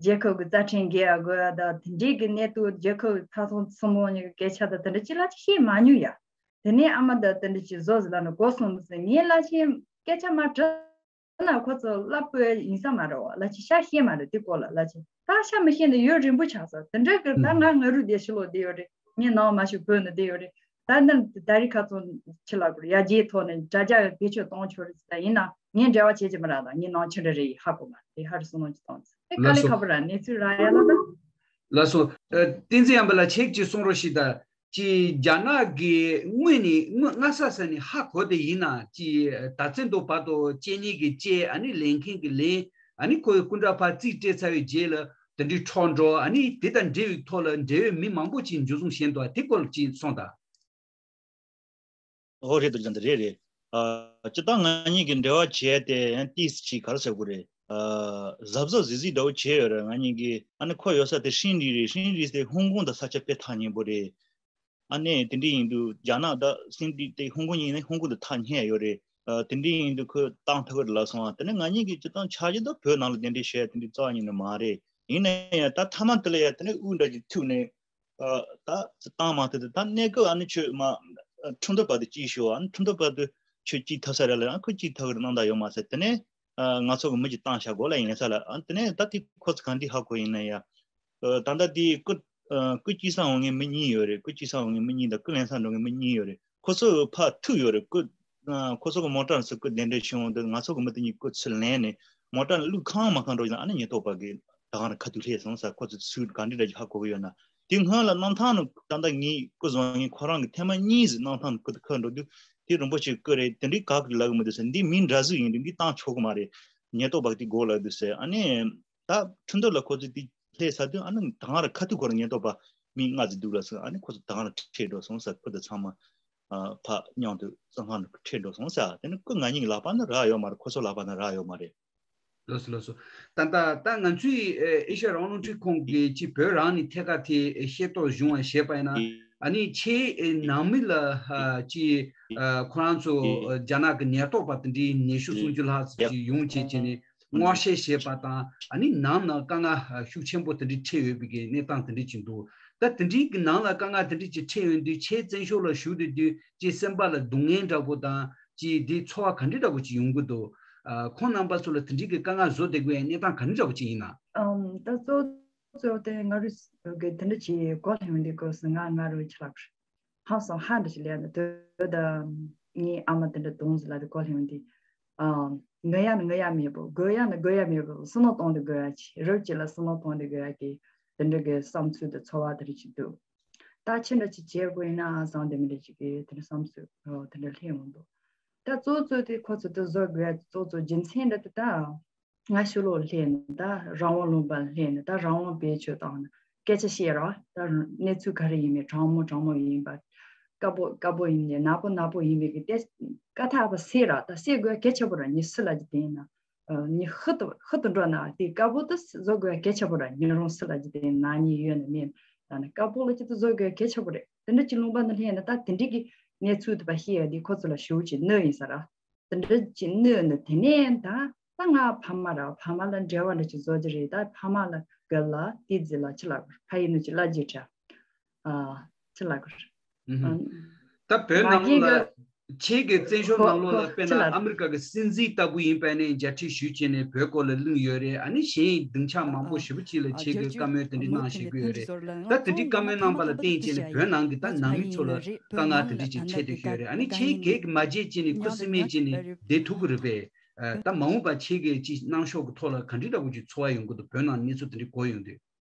རྒྱལ་ཁབ་ཀྱི་རྩ་ཁྲིམས་འགལ་ཡ་དགོས་ཡ་ད་དེ་འདྲའི་གི་གནས་ཐུག་རྒྱལ་ཁབ་ཀྱི་ཕ་ཚོང་སྲུ་མོ་གཉིས་ཀྱི་སྐད་ཆ་ད་དེ་འདྲ་ཅིག་ལ་ཅིག་ཤེས་མ་མྱོང་ཡ། དེ་ནས་ཨ་མ་ད་དེ་འདྲ་ཅིག་བཟོ་ཟེར་ལ་ནི་གོ་སོང་མི་ཟེར་ངས་ལ་ཅིག་སྐད་ཆ་མ་དྲི་ན་ཁོ་ཚོ་ལབ་དགོས་ཡ་ཡིན་ས་མ་རེད་བ། ལ་ཅིག་ཤ་ཤེས་མ་རེད། དེ་སྐོར་ལ་ལ་ཅིག་ད་ཤ་མི་ཤེས་ནི་ཡུན་རིང་པོ་ཆགས་སོང་། དེ་འདྲ་གི་ད་ང་ང་རུ་བསྡད་ཕྱི་ལོགས་བསྡད་ཡོད་རེད། ངས་ནང་མ་ཞུ་བོད་ནས་བསྡད་ཡོད་རེད། ད་ནི་ད་རི་ཁ་ཚོན་ཆེ་ལ་གུར་ཡ་རྗེས་ཐོག་ནས་དྲ་རྒྱ་བེད་སྤྱོད་གཏོང་ཆོག་རེད་ཟེར། ཡིན་ན་ངས་འབྲེལ་བ་བྱེད་ཀྱི་མི་རག་ད་ངས་ནང་ཆི་འདྲ་རེད་ཧ་གོ་མ་རེད། ཧ་རི་སོང་ནང་ཅི་གཏོང་ཟེར་དེ་དཀའ་ལས་ཁག་པོ་ར་གནས་ཚུལ་རག་ཡ་ལ་ད། ལགས་སོ། ཨ་བསྟན་འཛིན་ཡམ་པ་ལ་ཁྱེད་ཀྱིས་གསུང་རོགས་ཞིག་ད། ཅི་རྒྱ་ནག་གི་དངོས་ནས་དངོས་སྔ་ས་ས་ནས་ཧ་གོ་དེ་ཡིན་ན་ཅི་ད་ཚེ་མདོ་བར་དུ་སྐྱེ་ཉེ་གི་སྐྱེ་ཨ་ནི་ལེན་མཁན་གི་ལེན་ཨ་ནི་ཁོའི་སྐུ་འདྲ་ཕར་རྩིས་སྤྲད་ཚར་བའི་རྗེས་ལ་དེ་འདྲའི་འཕྲོག་འགྲོ་ཨ་ནི་དེ་དང་འབྲེལ་བའི་ཐོག་ལ་འབྲེལ་བའི་མི་མང་པོ་ཅིག་འཇུ་བཟུང་བྱས་འདུག་དེ་སྐོར་ལ་ཅིག་གསུངས་དང་། ཨོ་རེད་འདུག་ཀྱང་འདི་རེད་རེད། ཨ་སྤྱིར་བཏང་ང་གཉིས་ཀྱི་འབྲེལ་བ་བྱས་ཏེ་ཡང་ཏིས་ཅིག་ག་རེ་ཟེར་དགོས་རེད། ཨ་གཟབ་གཟབ་གཟིགས་གཟིགས་འདྲ་བོ་བྱས་ཡོད་རེད། ང་གཉིས་ཀྱི་ཨ་ནི་ཁོ་ཡོད་ས་དེ་ཧྲིན་རི་རེད། ཧྲིན་རི་དེ་ཧོང་ཀོང་དང་ས་ཆ་དཔེ་ཐག་ཉེ་པོ་རེད། ཨ་ནི་དེ་འདྲ་ཡིན་དུས་རྒྱ་ནག་ད་སྲིད་འདི་དེ་ཧོང་ཀོང་ཡིན་ན་ཧོང་ཀོང་དུ་ཐག་ཉེ་ཡོད་རེད། ཨ་དེ་འདྲ་ཡིན་དུས་ཁོས་བཏང་ཐུབ་ཀྱི་རེད་ལབ་སོང་། ཨ་དེ་ནས་ང་གཉིས་ཀྱིས་སྤྱིར་བཏང་ཆ་རྒྱུས་ད་བོད་ནང་ལ་དེ་འདྲ་བཤད་དེ་འདྲ་རྩ་བ་ཉིད་ནས་མ་རེད། ཡིན་ན་ཡང་ད་མཐའ་མ་དེ་ལ་ཡང་དེ་ནས་དབུགས་འདྲ་ཅིག་ཐུག་ནས་ཨ་ད་བཏང་མ་ཐུབ་དུས་ད་གནས་སྐབས་ཨ་ནི་ཁྱོད་མ་ཁྲིམས་ཐོག་བར་དུ་ཅིག་ཞུ། ཨ་ནི་ཁྲིམས་ཐོག་བར་དུ་ཁྱོད་ཅིག་ཐུབ་ས་རེད་ལབ། ཨ་ཁོས་ཅིག་ཐུབ་ཀྱི་རེད་གནང་ད་ཡོད་མ་ཟེར། དེ་ནས་ཨ་ང་ཚོ་གི་མི་ཅིག་བཏང་བཞག་གོ་ལ་ཡིན་ས་ལ། ཨ་དེ་ནས་ད་དེ་ཁོ་ཚོ་ག་འདི་ཧ་གོ་ཡིན་ན་ཡ། ཨ་ད་ལྟ་དེ་སྐུ་ཨ་སྐུ་གཅིག་ས་འོང་མཁན་མི་གཉིས་ཡོད་རེད། སྐུ་གཅིག་ས་འོང་མཁན་མི་གཉིས་དང་སྐུ་ལེན་ས་འགྲོ་མཁན་མི་གཉིས་ཡོད་རེད། ཁོ་ཚོ་ཕར་ཐུག་ཡོད་རེད། སྐུ་ཨ་ཁོ་ཚོ་གི་མོ་ཊ་ཚོ་སྐུ་གདན་འདྲེན་བྱུང་འདུག་ང་ཚོ་གི་མི་དེ་གཉིས་སྐུ་ཚུར་ལེན་ནས་མོ་ཊ་བླུགས་ཁང་མ་ཁང་འགྲོ་ཡིན་ན་ཨ་ནི་ཉེན་རྟོག་པ་གི་ད་གང་ར་ཁ་ཐུག་སླེབས་སོང་ས། ཁོ་ཚོ་ཚུར་ག་འདྲི་འདྲ་ཅིག་ཧ་གོ་གི་ཡོད་ན། དེ་སྔོན་ལ་གནམ་ཐང་ནས་ད་ལྟ་ངའི་སྐུ་བཟོ་མཁན་ཁོ་རང་གི་ཐེངས་མ་གཉིས་ཟིག་གནམ་ཐང་ནས་སྐུ་དེ་ཁུར་འགྲོ་དུས་དེ་རིན་པོ་ཆེ་སྐུ་རེད། དེ་འདྲའི་ག་གི་ལབ་གི་མི་འདུག་ཟེར། འདི་མི་འདྲ་ཟིག་ཡིན་དུས་འདི་བཏང་ཆོག་གི་མ་རེད། ཉེན་རྟོག་པ་དེ་སྒོ་ལ་འདུག་ཟེར། ཨ་ནི་ད་ཁྲིམས་ཐོག་ལ་ཁོ་ཚོས་དེ་སླེབས་ཚར་དུས་ཨ་ནི་ད་གང་ར་ཁ་ཐུག་ཁོ་རང་ཉེན་རྟོག་པ་མི་ལྔ་ཟིག་འདུག་ལ་ཟེར། ཨ་ནི་ཁོ་ཚོ་ད་གང་ར་ཁྲིད་འགྲོ་སོང་ཟེར། སྐུ་དེ་ཚང་མ་ཨ་ཕར་མཉམ་དུ་བཙོན་ཁང་ནང་ཁྲིད་འགྲོ་སོང་ཟེར། དེ་ནི་སྐུ་ང་གཉིས་ཀྱི་ལག་པ་ན་རག་ཡོད་མ་རེད། ཁོ་ཚོ་ལག་པ་ན་རག་ཡོད་མ་རེད། ལགས་སོ་ལགས་སོ། ད་ལྟ་ད་ང་ཚོའི་ཨེ་ཨེ་ཤ་ཡ་རང་དབང་རླུང་འཕྲིན་ཁང་གི་ཅིག་བོད་རང་ནས་ཐད་ཀར་དེ་ཤེས་རྟོགས་བྱུང་བ་བྱས་པ་ཡིན་ན། ཨ་ནི་ཁྱེད་ཨེ་ནང་མི་ལ་ཨ་ཅིག་ཨ་ཁོ་རང་ཚོ་ཨ་རྒྱ་ནག་གི་ཉེན་རྟོག་པ་དེ་འདྲའི་ཉི་ཤུ་སུམ་ཅུ་ལྷག་ཙམ་ཅིག་ཡོང་བྱས་བྱས་ནས་མངགས་བྱས་བྱས་པ་དང་། ཨ་ནི་ནང་ན་དཀའ་ངལ་ཤུགས་ཆེན་པོ་དེ་འདྲ་འཕྲད་ཡོད་པའི་གི་གནས་སྟངས་དེ་འདྲ་ཅིག་འདུག་ད་དེ་འདྲའི་གི་ནང་ལ་དཀའ་ངལ་དེ་འདྲ་ཅིག་འཕྲད་ཡོང་དུས་ཁྱེད་བཙན་བྱོལ་ལ་བཞུགས་བསྡད་དུས་ཅིག་སེམས་པ་ལ་སྡུག་བསྔལ་འདྲ་པོ་དང་། ཅིག་འདི་ཚོར་བ་ག་འདྲ་འདྲ་པོ་ཅིག་ཡོང་གི་འདུག་ཨ་ཁོང་རྣམ་པ་ཚོ་ལ་དེ་འདྲའི་གི་དཀའ་ངལ་བཟོ་བསྡད་དགོས་ཡ་གནས་སྟངས་ག་འདྲ་འདྲ་པོ་ཅིག་ཡིན་ན། ཨམ་ད་གཙོ་གཙོ་དེ་ང་རུ་གི་དེ་འདྲ་ཅིག་གོ་ལྷན་འདི་གོ་སི་ང་ང་རུ་ཆ་ལགས་ཧང་སང་ཧ་འདྲ་ཅིག་ལས་ན་དོ་ད་ངའི་ཨ་མ་དེ་འདྲ་གདོང་ཟི་ལ་དེ་གོ་ལྷན་འདི་ཨམ་ངུ་ཡ་ནི་ངུ་ཡ་མེད་པོ། དགོད་ཡ་ནི་དགོད་ཡ་མེད་པོ། བསུ་ནོ་གཏོང་དེ་དགོད་ཡ་ཅིག་རབ་ཅིག་ལ་བསུ་ནོ་གཏོང་དེ་དགོད་ཡ་གི་དེ་འདྲ་གི་བསམ་ཚུལ་དེ་ཚོར་བ་དེ་འདྲ་ཅིག་འདུག་ད་ཕྱི་འདྲ་ཅིག་བྱེད་དགོས་ཡིན་ན་བཟང་དེ་མི་འདྲ་ཅིག་གི་དེ་འདྲ་བསམ་ཚུལ་དེ་འདྲ་སླེབས་ཡོང་འདུག་ད་གཙོ་གཙོ་དེ་ཁོ་ཚོ་དེ་བཟོ་དགོས་ཡ་གཙོ་གཙོ་རྒྱུ་མཚན་འདྲ་དེ་ད་ང་ཕྱི་ལོགས་སླེབས་ནས་ད་རང་དབང་ལུང་པ་སླེབས་ནས་ད་རང་དབང་བེད་སྤྱོད་བཏང་ནས་སྐད་ཆ་བཤད་ར། ད་གནས་ཚུལ་ག་རེ་ཡིན་མིན་དྲང་མོ་དྲང་མོ་ཡིན་པ། དཀར་པོ་དཀར་པོ་ཡིན་ནས་ནག་པོ་ནག་པོ་ཡིན་མིན་གི་ཏེ་ཀ་ཐག་པ་སེ་ར། ད་སེ་དགོས་གལ་ཆེ་པོ་ར་ཉི་སི་ལ་ཇི་དེ་ཡིན་ན། ཉི་ཧི་ཏུ་ཧི་ཏུ་འགྲོ་ན་དེ་དཀར་པོ་དུ་བཟོ་དགོས་གལ་ཆེ་པོ་ར་ཉི་རོང་སི་ལ་ཇི་དེ་ཡིན་ན་ཉི་ཡོད་ན་མིན། ད་ནི་དཀར་པོ་ལ་ཇི་ཏུ་བཟོ་དགོས་གལ་ཆེ་པོ་རེད། དེ་འདྲ་ཅི་ལུང་པ་ནི་ལྷན་ན་ད་དེ་འདྲ་གི་གནས་ཚུལ་དུ་པ་ཤེས་ཡ་དེ་ཁོ་ཚོ་ལ་ཞུ་ཅི་གནོད་ཡིན་ས་ར། དེ་འདྲ་ཅི་གནོད་ནི་དེ་ནས་ད་ད་ང་ཕ་མ་ར་ཕ་མ་ལ་འབྲེལ་བ་འདྲ་ཅི་བཟོ་ཅི་རེད། ད་ཕ་མ་ལ་གི་ལ་དེ་ཛི་ལ་ཆི་ལ་གུར་ཕ་ཡིན་ནི་ཅི་ལ་ཇི་ཁྲ། ཨ་ཆི་ལ་གུར། ད་བོད་ནང་ལ་ཁྱེད་ཀྱི་བཙན་བྱོལ་ནང་ལོགས་ལ་དཔེར་ན་ཨ་མི་རི་ཀ་གི་སྲིད་འཛིན་ལྟ་བུ་ཡིན་པ་ནས་མཇལ་འཕྲད་ཞུས་བྱས་ནས་བོད་སྐོར་ལ་གླེང་ཡོད་རེད། ཨ་ནི་གཞན་སྡིངས་ཆ་མང་པོ་ཞེ་པོ་ཅིག་ལ་ཁྱེད་ཀྱི་བཀའ་མོལ་དེ་འདྲ་གནང་བཞིན་ཡོད་རེད། ད་དེ་འདྲའི་བཀའ་མོལ་གནང་པ་ལ་བརྟེན་བྱས་ནས་བོད་ནང་གི་ད་ནང་མི་ཚོ་ལ་དཀའ་ངལ་དེ་འདྲ་ཅིག་འཕྲད་དུ་ཡོད་རེད། ཨ་ནི་ཁྱེད་སྒེར་གྱི་མ་བརྗེད་བྱས་ནས་ཁུ་སིམ་མེར་བྱས་ནས་བསྡད་ཐུབ་ཀྱི་རེད་པས། ད་མ་འོངས་པ་ཁྱེད་ཀྱི་ཅིག་གནང་ཕྱོགས་ཀྱི་ཐོག་ལ་ག་འདྲའི་འདྲ་པོ་ཅིག་ཚོར་བ་ཡོང་གི་འདུག་བོད་ནང་གནས་ཚུལ་དེ་འདྲ་གོ་ཡོང་དུས།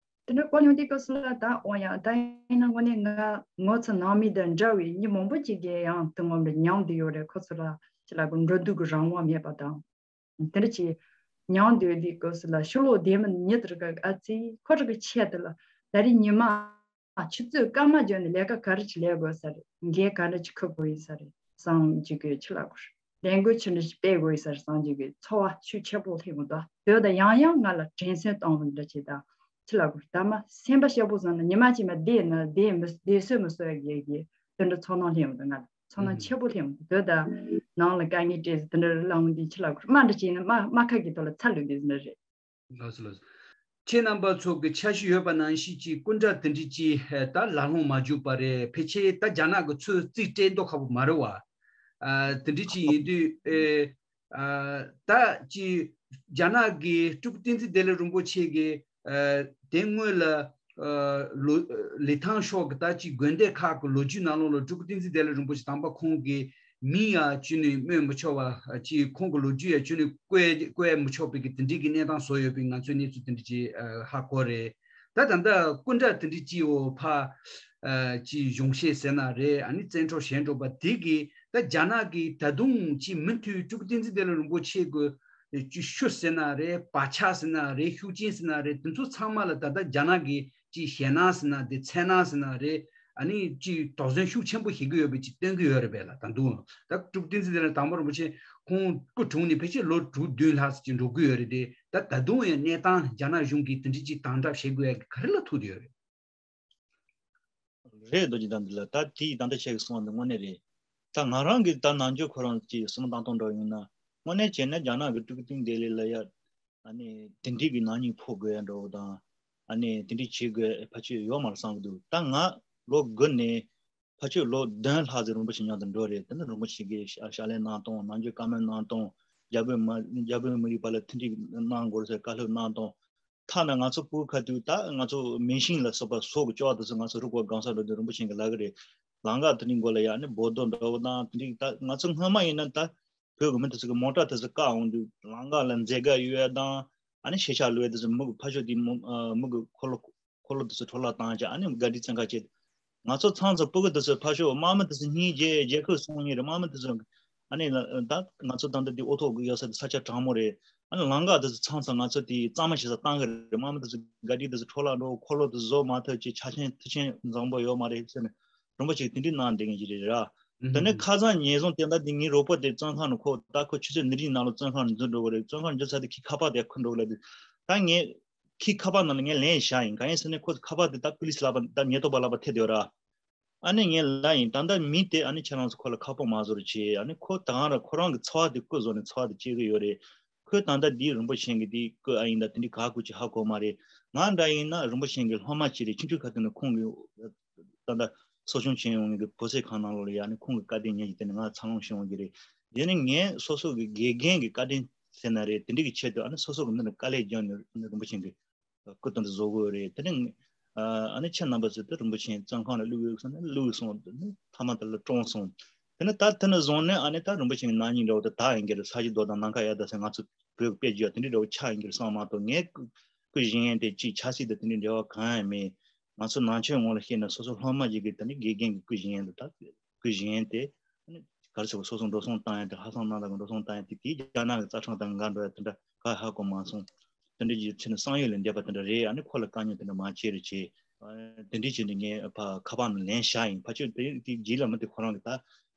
དེ་འདྲ་གོ་ཡོང་དུས་སྐབས་སུ་ལ་ད་འོ་ཡ་ད་ཡིན་ན་དངོས་གནས་ང་ངོ་ཚ་ནང་མི་དང་འདྲ་བའི་མི་མང་པོ་ཅིག་གིས་ཡང་དེ་ངོམ་རེ་མྱོང་བསྡད་ཡོད་རེད། ཁོ་ཚོ་ལ་ཅི་ལ་གོ་འགྲོ་འདུག་གི་རང་དབང་མེད་པ་དང་། དེ་འདྲ་ཅིག་མྱོང་བསྡད་དུས་སྐབས་སུ་ལ་ཕྱི་ལོགས་བསྡད་མི་ཉི་དེར་ག་ཨ་ཙི་ཁོ་རང་གི་ཆེད་དུ་ལ་ད་རེས་ཉི་མ་ཆུ་ཚོད་སྐར་མ་བརྒྱབ་ནས་ལས་ཀ་ག་རེ་ཅིག་ལས་དགོས་ས་རེད། འགན་ག་འདྲ་ཅིག་འཁུར་དགོས་ཡིན་ས་རེད་བསམ་གྱི་གི་ཆི་ལ་གོ་རེད། ལས་འགུལ་ཆི་འདྲ་ཞིག་སྤེལ་དགོས་ཡིན་ས་རེད་བསམ་གྱི་གི་ཚོར་བ་ཤུགས་ཆེ་པོ་སླེབས་ཡོང་འདུག་དེ་བས་ད་ཡང་ཡང་ང་ལ་དྲན་གསོ་གཏོང་བ་འདྲ་བྱེད་ད་ཆི་ལ་གོ་རེད། ད་མ་སེམས་པ་ཞེ་པོ་བཟང་ན་ཉི་མ་གཅིག་མ་བསྡད་ན་བསྡད་མི་བསྡད་སྲོལ་མི་སྲོལ་ཡ་གི་གི་དེ་འདྲ་ཚོར་སྣང་སླེབས་ཡོང་འདུག་ང་ལ་ཚོར་སྣང་ཆེ་པོ་སླེབས་ཡོང་འདུག་དེ་བས་ད་ནང་ལ་དཀའ་ངལ་སྤྲད་ཟེར་དེ་འདྲ་ལངས་འདི་ཆི་ལ་གོ་རེད། མ་འདྲ་བྱེད་ན་མ་མ་ཁ་གི་ཐོག་ལ་ཚ་ལུས་འདི་འདྲ་རེད། ལགས་སོ་ལགས་སོ། ཁྱེད་རྣམ་པ་ཚོ་གི་འཆར་གཞི་ཡོད་པ་ནང་བཞིན་གྱི་སྐུ་འདྲ་དེ་འདྲ་ཅིག་ད་ལག་ལྷོང་མ་འཇུག་པ་རེད། ཕལ་ཆེར་ད་རྒྱ་ནག་གི་ཚུར་རྩིས་སྤྲད་མདོག་ཁ་པོ་མ་རེད་བ། ཨ་དེ་འདྲ་ཅིག་ཡིན་དུས་ཨེ་ཨ་ད་ཅིག་རྒྱ་ནག་གི་སྤྲུལ་སྐུ་བསྟན་འཛིན་བདེ་ལེགས་རིན་པོ་ཆེ་གི་ཨ་དེ་སྔོན་ལ་ཨ་ལོ་ལི་ཐང་ཤོག་གི་ད་ཅིག་དགོན་སྡེ་ཁག་གི་ལོ་རྒྱུས་ནང་ལོགས་ལ་སྤྲུལ་སྐུ་བསྟན་འཛིན་བདེ་ལེགས་རིན་པོ་ཆེ་དང་པ་ཁོང་གི་མིང་ཡང་བཅོས་ནས་སྨོས་མི་ཆོག་པ་ཅིག་ཁོང་གི་ལོ་རྒྱུས་ཡང་བཅོས་ནས་བཀོད་བཀོད་མི་ཆོག་པའི་གི་དེ་འདྲའི་གི་གནས་སྟངས་བཟོ་ཡོད་པའི་ང་ཚོས་གནས་ཚུལ་དེ་འདྲ་ཅིག་ཧ་གོ་རེད། ད་ད་ལྟ་སྐུ་འདྲ་དེ་འདྲ་ཅིག་འོ་ཕ་ཅིག་གཞུང་བཤད་ཟེར་ན་རེད། ཨ་ནི་བཙན་འཕྲོག་བྱས་འགྲོ་པ་དེ་གི་ད་རྒྱ་ནག་གི་ད་དུང་ཅིག་མུ་མཐུད་སྤྲུལ་སྐུ་བསྟན་འཛིན་བདེ་ལེགས་རིན་པོ་ཆེ་གི་ཅིག་ཤུ་ཟེར་ན་རེད། བག་ཆགས་ཟེར་ན་རེད། ཤུགས་རྐྱེན་ཟེར་ན་རེད། དེ་ཚོ་ཚང་མ་ལ་ད་ལྟ་རྒྱ་ནག་གི་ཅིག་ཞེད་སྣང་ཟེར་ན་དེ་འཚེར་སྣང་ཟེར་ན་རེད། ཨ་ནི་ཅིག་དོགས་ཟོན་ཤུགས་ཆེན་པོ་བྱེད་ཀྱི་ཡོད་པའི་ཅིག་སྟོན་གྱི་ཡོད་རེད་པས་ལ། ད་དུང་ད་སྤྲུལ་སྐུ་བསྟན་འཛིན་བདེ་ལེགས་དང་པོ་རིན་པོ་ཆེ་ཁོང་སྐུ་གྲོངས་ནས་ཕལ་ཆེར་ལོ་དྲུག་བདུན་ལྷག་ཙམ་ཅིག་འགྲོ་གི་ཡོད་རེད་དེ། ད་ད་དུང་ཡང་གནས་སྟངས་རྒྱ་ནག་གཞུང་གིས་དེ་འདྲ་ཅིག་དམ་དྲག་བྱེད་དགོས་ཡ་གི་ག་རེ་ལ་ཐུག་བསྡད་ཡོད་རེད། རེད། རྡོ་རྗེ་དམ་འདི་ལ་ད་དེའི་ད་ལྟ་ཆེ་གི་གསུང་བ་འདི་དངོས་གནས་རེད། ད་ང་རང་གི་ད་ནམ་རྒྱུན་ཁོ་རང་གི་གསུང་སྟངས་སྟངས་འདྲ་ཡིན་ན་དངོས་གནས་བྱས་ན་རྒྱ་ནག་གི་སྤྲུལ་སྐུ་བསྟན་འཛིན་བདེ་ལེགས་ལ་ཡ་ཨ་ནི་དེ་འདྲའི་གི་ནག་ཉེས་ཕོག་དགོས་ཡ་འདྲ་བོ་དང་ཨ་ནི་དེ་འདྲའི་བྱེད་དགོས་ཕལ་ཆེར་ཡོད་མ་རེད་བསམ་གི་འདུག་ད་ང་ལོ་དགུ་ནས་ཕལ་ཆེར་ལོ་བདུན་ལྷག་ཙམ་རིན་པོ་ཆེ་མཉམ་དུ་འགྲོ་རེད། དེ་ནི་རིན་པོ་ཆེ་གི་ཕྱག་ཕྱག་ལས་གནང་སྟངས་ནམ་རྒྱུན་བཀའ་མོལ་གནང་སྟངས་རྒྱ་བོད་མི་རྒྱ་བོད་མི་རིགས་བར་ལ་མཐུན་སྒྲིལ་གནང་དགོས་ཟེར་བཀའ་སློབ་གནང་སྟངས། ཐ་ན་ང་ཚོ་བོད་ཁ་ཐུག་ད་ང་ཚོ་མིང་སྲིང་ལ་སོགས་པ་སྲོག་གི་སྐྱོ་བ་དེ་ཚོ་ང་ཚོ་རུ་སྐོར་སྒང་ས་འགྲོ་དུས་རིན་པོ་ཆེ་གི་ལག་གི་རེད། ལམ་ཁ་དེ་འདྲའི་མགོ་ལ་ཡ་ནི་སྦོ་རྡོ་འདྲ་བོ་དང་དེ་འདྲའི་ད་ང་ཚོ་སྔོན་མ་ཡིན་ན་ད་བོད་གི་མི་དེ་ཚོ་གི་མོ་ཊ་དེ་ཚོ་བཀག་འོང་དུས་ལམ་ཁ་ལ་འཛེར་སྒ་གཡོ་ཡ་དང་ཨ་ནི་ཤེས་བྱ་ལོས་དེ་ཚོ་མི་གི་ཕར་ཕྱོགས་དེ་མི་ཨ་མི་གི་འཁོར་ལོ་འཁོར་ལོ་དེ་ཚོ་འཕྲོ་བརླག་བཏང་བྱས་ཨ་ནི་ག་དྲི་བཙན་ཁ་བྱས། ང་ཚོ་ཚང་ཚང་སྤུ་གུ་དེ་ཚོ་ཕར་ཕྱོགས་དམག་མི་དེ་ཚོ་སྙིང་རྗེ་རྒྱལ་ཁབ་སྲུང་མཁན་རེད། དམག་མི་དེ་ཚོ་ཨ་ནི་ད་ང་ཚོ་ད་ལྟ་དེ་ཨོ་ཐོག་གི་ཡོད་ས་དེ་ས་ཆ་གྲང་མོ་རེད། ཨ་ནི་ལམ་ཁ་དེ་ཚོ་ཚང་ཚང་ང་ཚོ་དེ་གཙང་མ་བྱེད་ས་བཏང་གི་རེད། དམག་མི་དེ་ཚོ་ག་དྲི་དེ་ཚོ་འཕྲོ་བརླག་འགྲོ་འཁོར་ལོ་དེ་ཚོ་བཟོ་མ་ཐུབ་ཅིག་ཆ་རྐྱེན་མཐུན་རྐྱེན་བཟང་པོ་ཡོད་མ་རེད་ཟེར་ནས་རིན་པོ་ཆེ་དེ་འདྲའི་གནང་བསྡད་མཁན་ཅིག་རེད་ར། དེ་ནས་ཁ་སང་ཉེན་བཟུང་དེ་འདྲ་དེ་ངའི་རོགས་པ་དེ་བཙོན་ཁང་ནང་ཁོ་ད་ཁོ་ཆུ་ཚོད་ཉེར་གཅིག་ནང་ལ་བཙོན་ཁང་ནང་འཛུལ་འགྲོ་གི་རེད། བཙོན་ཁང་ནང་འཛུལ་ཚར་དེ་ཁོའི་ཁ་པར་དེ་ཁུར་འགྲོ་གི་ལབ་དུས། ད་ངས་ཁོའི་ཁ་པར་ནང་ལ་ངས་ལན་བཞག་ཡིན། གང་ཡིན་ཟེར་ན་ཁོའི་ཁ་པར་དེ་ད་པུ་ལི་སི་ལག་པ་ད་ཉེན་རྟོག་པ་ལག་པ་ཐེབས་བསྡད་ཡོད་ར། ཨ་ནི་ངས་ལབ་ཡིན། ད་ལྟ་མི་དེ་ཨ་ནི་ཁྱེད་རང་ཚོ་ཁོ་ལ་ཁ་པར་མ་བཟོ་རོགས་བྱེད། ཨ་ནི་ཁོ་ད་ག་རང་ཁོ་རང་གི་འཚོ་བ་དེ་རྐུ་བཟོས་ནས་འཚོ་བ་དེ་སྐྱེལ་གི་ཡོད་རེད། ཁོས་ད་ལྟ་འདི་རིན་པོ་ཆེ་གི་འདི་རྐུ་ཨ་ཡིན་ད་དེ་འདྲའི་ག་རྐུ་ཅིག་ཧ་གོ་མ་རེད། ང་འདྲ་ཡིན་ན་རིན་པོ་ཆེ་གི་སློབ་མ་ཅིག་རེད། ཆུང་ཆུང་ཁ་ཐུག་ནས་ཁོང་གི་ད་ལྟ་གསོ་སྐྱོང་བྱེད་ཡོང་མཁན་གི་བོད་ཟས་ཁང་ནང་ལོགས་ལ་ཡ་ཨ་ནི་ཁོང་གི་བཀའ་དྲིན་ཉན་གྱི་དེ་ནི་ང་འཚར་ལོངས་བྱུང་ཡོང་གི་རེད། དེ་ནི་ངས་སོ་སོ་གི་དགེ་རྒན་གི་བཀའ་དྲིན་ཟེར་ན་རེད། དེ་འདྲའི་གི་ཆེད་དུ་ཨ་ནི་སོ་སོ་གི་མི་ལ་དཀའ་ལས་བརྒྱབ་ནས་ཨ་ནི་རིན་པོ་ཆེ་གི་སྐུ་དོན་དུ་བཟོ་དགོས་རེད། དེ་ནི་ཨ་ནི་ཁྱེད་རྣམ་པ་ཚོས་དེ་རིན་པོ་ཆེ་བཙོན་ཁང་ལ་བླུགས་ཡོད་ཟེར་ནས་བླུགས་སོང་། དེ་ནི་མཐའ་མ་དེ་ལ་བཀྲོངས་སོང་། དེ་ནི་ད་དེ་ནས་བཟུང་ནས་ཨ་ནི་ད་རིན་པོ་ཆེ་གི་ནག་ཉེས་འདྲ་བོ་དེ་དག་ཡིན་གྱི་རེད། ས་གཞི་རྡོ་དང་ནམ་མཁའ་ཡལ་འདྲ་ཟེར། ང་ཚོ་བོད་ཀྱི་དཔེ་བརྗོད་དེ་འདྲའི་འདྲ་བོ་ཆགས་ཡིན་གྱི་རེད་བསམ་མ་གཏོགས། ངའི་སྐུ་སྐུ་གཞན་དེ་ཅིག་ཆབ་སྲིད་དང་དེ་འདྲའི་འབྲེལ་བ་གང་ཡང་མེད། ང་ཚོ་ནང་ཆོས་ངོས་ལ་བཤད་ན་སོ་སོ་སློབ་མ་ཞིག་གི་དེ་འདྲའི་དགེ་རྒན་གྱི་སྐུ་བཞེངས་དང་ད་སྐུ་བཞེངས་དེ་ག་རེ་ཟེར་བ། སོ་སོ་འགྲོ་སོང་བཏང་ཡ་དེ་ཧ་སང་གནང་དང་འགྲོ་སོང་བཏང་ཡ་དེ་དེའི་རྒྱ་ནག་གི་རྩ་ཁྲིམས་དང་འགལ་འགྲོ་ཡ་དེ་འདྲ་ག་ཧ་གོ་མ་སོང་། དེ་འདྲ་ཅིག་ཕྱིན་ན་བསམ་ཡུལ་ལས་འདས་པ་དེ་འདྲ་རེད། ཨ་ནི་ཁོ་ལ་དཀའ་ཉེན་དེ་འདྲ་མ་བྱེད་རོགས་བྱེད། དེ་འདྲའི་བྱས་ནས་ངས་ཕ་ཁ་པར་ནང་ལན་བཞག་ཡིན། ཕ་ཆོས་དེ་དེ་རྗེས་ལ་མི་དེ་ཁོ་རང་གི་ད་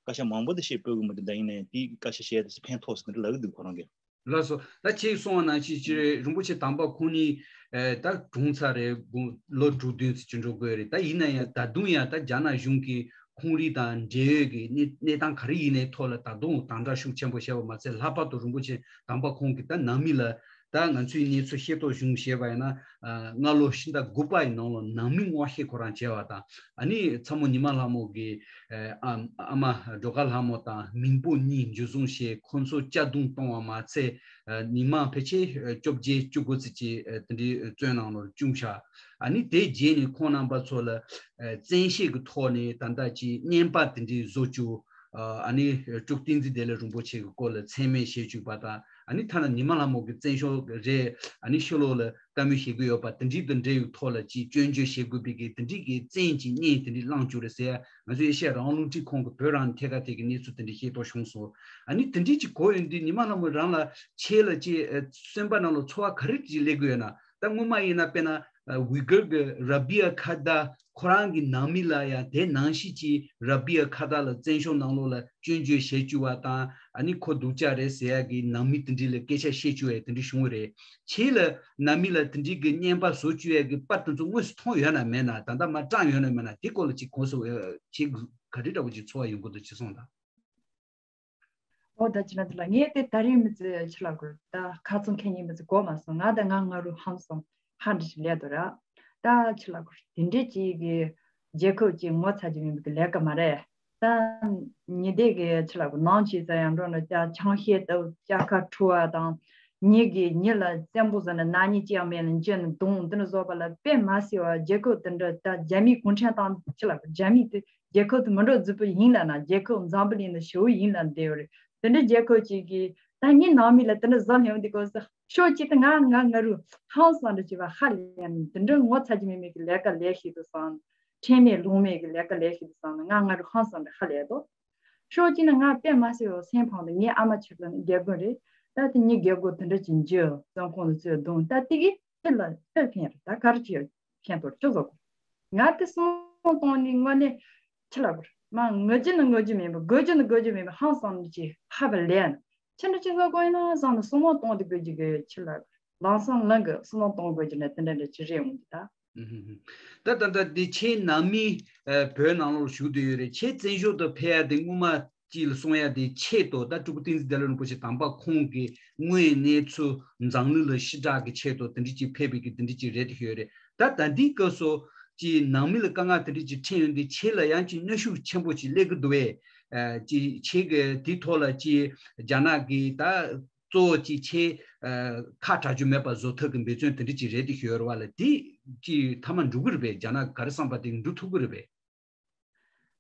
བཀའ་ཤག་མང་པོ་དེ་བཤད་ཕོད་གི་མི་འདུག་ད་ཡིན་ནའི་དེའི་བཀའ་ཤག་བཤད་དེ་ཕན་ཐོགས་སོང་དེ་འདྲ་ལབ་གི་འདུག་ཁོ་རང་གིས། ལགས་སོ། ད་ཁྱེད་གསུངས་པ་ནང་བཞིན་ཅི་རེད། རིན་པོ་ཆེ་དམ་པ་ཁོང་གཉིས་ཨེ་ད་གྲོངས་ཚར་རེད། དགུང་ལོ་དྲུག་བདུན་ཙམ་ཅིག་འགྲོ་དགོས་རེད། ད་ཡིན་ན་ཡང་ད་དུང་ཡང་ད་རྒྱ་ནག་གཞུང་གིས་ཁོང་རིགས་དང་འབྲེལ་ཡོད་ཀྱི་གནས་གནས་སྟངས་ག་རེ་ཡིན་ནའི་ཐོག་ལ་ད་དུང་དམ་དྲག་ཤུགས་ཆེན་པོ་བྱས་པ་མ་ཚད། ལྷག་པར་དུ་རིན་པོ་ཆེ་དམ་པ་ཁོང་གིས་ད་ནང་མི་ལ་ད་ང་ཚོའི་གནས་ཚུལ་ཤེས་རྟོགས་བྱུང་ཞེས་པ་ཡིན་ན། ཨ་སྔ་ལོ་ཕྱི་ཟླ་དགུ་པ་ཡི་ནང་ལོ་ནང་མི་ངོ་ཤེས་ཁོ་རང་བྱས་པ་དང་། ཨ་ནི་ཚ་མོ་ཉི་མ་ལྷ་མོ་གི་ཨ་ཨ་མ་སྒྲོལ་དཀར་ལྷ་མོ་དང་མིང་པོ་གཉིས་འཇུ་བཟུང་བྱས། ཁོ་ཚོ་གཅར་རྡུང་གཏོང་བ་མ་ཚད། ཉི་མ་ཕལ་ཆེར་བཅོ་བརྒྱད་བཅུ་དགུ་ཙམ་ཅིག་དེ་འདྲའི་བཙོན་ནང་ལོགས་བཅུག་བཞག་ཨ་ནི་དེ་རྗེས་ནས་ཁོང་རྣམ་པ་ཚོ་ལ་བཙན་ཤེད་ཀྱི་ཐོག་ནས་ད་ལྟ་ཅིག་བརྙན་པར་དེ་འདྲའི་བཟོ་བཅུག་ཨ་ནི་སྤྲུལ་བསྟན་འཛིན་བདེ་ལེགས་རིན་པོ་ཆེ་གི་སྐོར་ལ་མཚན་སྨད་བྱེད་བཅུག་པ་དང་། ཨ་ནི་ཐ་ན་ཉི་མ་ལྷ་མོ་གི་བཙན་བྱོལ་རེད། ཨ་ནི་ཕྱི་ལོགས་ལ་བཀའ་མོལ་བྱེད་ཀྱི་ཡོད་པ་དེ་འདྲའི་དང་འབྲེལ་ཡོད་ཐོག་ལ་ཅིག་སྐྱོན་བརྗོད་བྱེད་དགོས་པའི་གི་དེ་འདྲའི་གི་བཙན་གྱི་བརྙན་དེ་འདྲའི་བླངས་བཅུག་རེད་ཟེར་ཡ། ང་ཚོ་ཨེ་ཤེ་ཡ་རང་དབང་རླུང་འཕྲིན་ཁང་གི་བོད་རང་ཐད་ཀར་ཐད་ཀྱི་གནས་ཚུལ་དེ་འདྲའི་ཤེས་རྟོགས་བྱུང་སོང་། ཨ་ནི་དེ་འདྲའི་ཅིག་གོ་ཡོང་དུས་ཉི་མ་ལྷ་མོ་རང་ལ་ཆེད་ལ་ཅིག་ཨ་སེམས་པ་ནང་ལ་ཚོར་བ་ག་རེ་ཅིག་སླེབས་ཀྱི་ཡོད་ན། ད་སྔོན་མ་ཡིན་ན་དཔེར་ན་ཨ་ཝི་གར་གྱི་ར་བི་ཡ་ཁ་ད་ཁོ་རང་གི་ནང་མི་ལ་ཡང་དེ་ནང་བཞིན་གྱི་ར་བི་ཡ་ཁ་ད་ལ་བཙན་བྱོལ་ནང་ལོགས་ལ་སྐྱོན་བརྗོད་བྱེད་བཅུག་པ་དང་། ཨ་ནི་ཁོ་སྡུག་ཅག་རེད་ཟེར་ཡ་གི་ནང་མི་དེ་འདྲ་ལ་སྐད་ཆ་བཤད་བཅུག་ཡ་དེ་འདྲ་བྱུང་བ་རེད། ཁྱེད་ལ་ནང་མི་ལ་དེ་འདྲའི་གི་བརྙན་པར་བཟོ་བཅུག་ཡ་གི་པར་དེ་ཚོ་དངོས་སུ་མཐོང་ཡོད་ན་མེད་ན། ད་ལྟ་མར་བཀྲམ་ཡོད་ན་མེད་ན། དེ་སྐོར་ལ་ཅིག་གོང་སུ་ཁྱེད་ག་རེ་འདྲ་བོ་ཅིག་ཚོར་བ་ཡོང་གི་འདུག་ཅིག་གསུངས་དང་། འོ་ད་ཅི་ན་དེ་ལ་ངས་དེ་ད་རིང་མི་ཚེ་ཕྱི་ལ་གོ་ད་ཁ་ཚོན་ཁེ་ཉིན་མི་ཚེ་གོ་མ་སོང་། ང་ད་ང་ང་རུ་ཧམ་སོང་། ཧ་འདྲི་ཞིག་ལས་དོ་ར། ད་ཕྱི་ལ་གོ་དེ་འདྲས་ཅིག་གི་རྒྱལ་ཁབ་ཅིག་ངོ་ཚ་རྒྱུ་མིན་པའི་ལས་ཀ་མ་རེད། ད་ཉི་ཟླའི་གི་ཕྱི་ལ་གོ་ནང་ཆེ་ས་ཡང་འགྲོ་ན་ཅ་ཆང་ཤེད་ལྟ་བུ་ཅ་ཁ་འཁྲུ་བ་དང་། ཉི་གི་ཉི་ལ་བཙན་པོ་ཟ་ན་ན་ཉི་ཅི་ཡང་མེད་ལ་འཇོན་ནི་གདོང་འདི་ནི་བཟོ་པ་ལ་དཔེ་མ་སྲིད་པ་རྒྱལ་ཁབ་དེ་འདྲ་ད་རྒྱ་མིའི་གུང་ཁྲན་ཏང་ཕྱི་ལ་གོ་རྒྱ་མིའི་དེ། རྒྱལ་ཁབ་དེ་མི་འགྲོ་རྫི་པོ་ཡིན་ལ་ན། རྒྱལ་ཁབ་འཛམ་བུ་གླིང་ནང་ཞེ་པོ་ཡིན་ལ་འདས་ཡོད་རེད། དེ་འདྲའི་རྒྱལ་ཁབ་ཅིག་གིས་ད་ངའི་ནང་མི་ལ་དེ་འདྲ་ཟ་སླེབས་འདི་སྐོར་ཟེར། ཕྱོགས་གཅིག་ཏུ་ང་ང་ང་རུ་ཧང་སང་འདྲ་བྱེད་པ་ཧ་ལས་ནས། དེ་འདྲ་ངོ་ཚ་རྒྱུ་མེད་མེད་ཀྱི་ལས་ཀ་ལས་ཤིག་ཏུ་སོང་། ཁྲེལ་མེད་ལོང་མེད་ཀྱི་ལས་ཀ་ལས་ཤིག་ཏུ་སོང་ན་ང་ང་རུ་ཧང་སང་འདྲ་ཧ་ལས་དོ། ཕྱོགས་གཅིག་ནས་ང་དཔེ་མ་སྲིད་པའི་སེམས་ཕངས་ཏེ། ངའི་ཨ་མ་ཆེ་ལ་ནི་རྒྱལ་རྒོན་རེད། ད་དེ་ཉིད་རྒྱལ་རྒོན་དེ་འདྲ་ཅིག་འཇུ་བཙོན་ཁང་དུ་བཙོས་བརྡུངས། ད་དེ་གི་ཁྱེད་ལ་ཁྱོད་ཕན་རེད། ད་ག་རེ་བྱེད། ཁྱེད་ཐོར་ཆུ་བཟོ་དགོས། ང་དེ་སྲུང་མ་གཏོང་ནི་དངོས་གནས་ཕྱི་ལ་བུར་མ་ངུ་རྒྱུ་ནི་ངུ་རྒྱུ་མིན་པ། དགོད་རྒྱུ་ནི་དགོད་རྒྱུ་མིན་པ། ཧང་སང་ནི་ཅི་ཧ་བ་ལས་ན་ཕྱི་འདྲ་ཅི་བཟོ་དགོས་ཡིན་ན་བསམ་ནས་སྲུང་མ་གཏོང་དེ་དགོས་རྒྱུ་གི་ཕྱི་ལ་བུར་ལམ་སང་ལམ་གི་སྲུང་མ་གཏོང་དགོས་རྒྱུ་ནི་དེ་འདྲ་འདྲ་ཅི་རེད་འོང་གི་ད། ད་ད་ལྟ་འདི་ཁྱེད་ནང་མི་བོད་ནང་ལོགས་བཞུགས་བསྡད་ཡོད་རེད། ཁྱེད་བཙན་བྱོལ་དུ་ཕེབས་ཡ་དེ་སྔོན་མ་ཅིག་ལ་གསུང་ཡ་དེ་ཆེད་དུ་ད་སྤྲུལ་སྐུ་བསྟན་འཛིན་བདེ་ལེགས་རིན་པོ་ཆེ་དམ་པ་ཁོང་གི་དངོས་གནས་ཚུལ་འཛམ་གླིང་ལ་ཕྱི་བསྒྲགས་ཀྱི་ཆེད་དུ་དེ་འདྲ་ཅིག་ཕེབས་པའི་གི་དེ་འདྲ་ཅིག་རེད་དེ་ཤོད་རེད། ད་ད་འདི་སྐབས་སུ་ཅིག་ནང་མི་ལ་དཀའ་ངལ་དེ་འདྲ་ཅིག་འཕྲད་ཡོང་དུས་ཁྱེད་ལ་ཡང་ཅིག་གནོན་ཤུགས་ཆེན་པོ་ཅིག་སླེབས་ཀྱི་འདུག་བས། ཅིག་ཁྱེད་ཀྱི་དེའི་ཐོག་ལ་ཅིག་རྒྱ་ནག་གི་ད་གཙོ་བོ་ཅིག་ཁྱེད་ཁ་གྲག་རྒྱུ་མེད་པ་བཟོ་ཐབས་ཀྱི་འབད་བརྩོན་དེ་འདྲ་ཅིག་རེད་དེ་ཤོད་རེད་བ་ལ། དེ་ཅིག་མཐའ་མ་འགྲུབ་ཀྱི་རེད་པས། རྒྱ་ནག་ག་རེ་བསམ་པ་དེ་འགྲུབ་ཐུབ་ཀྱི་རེད་པས།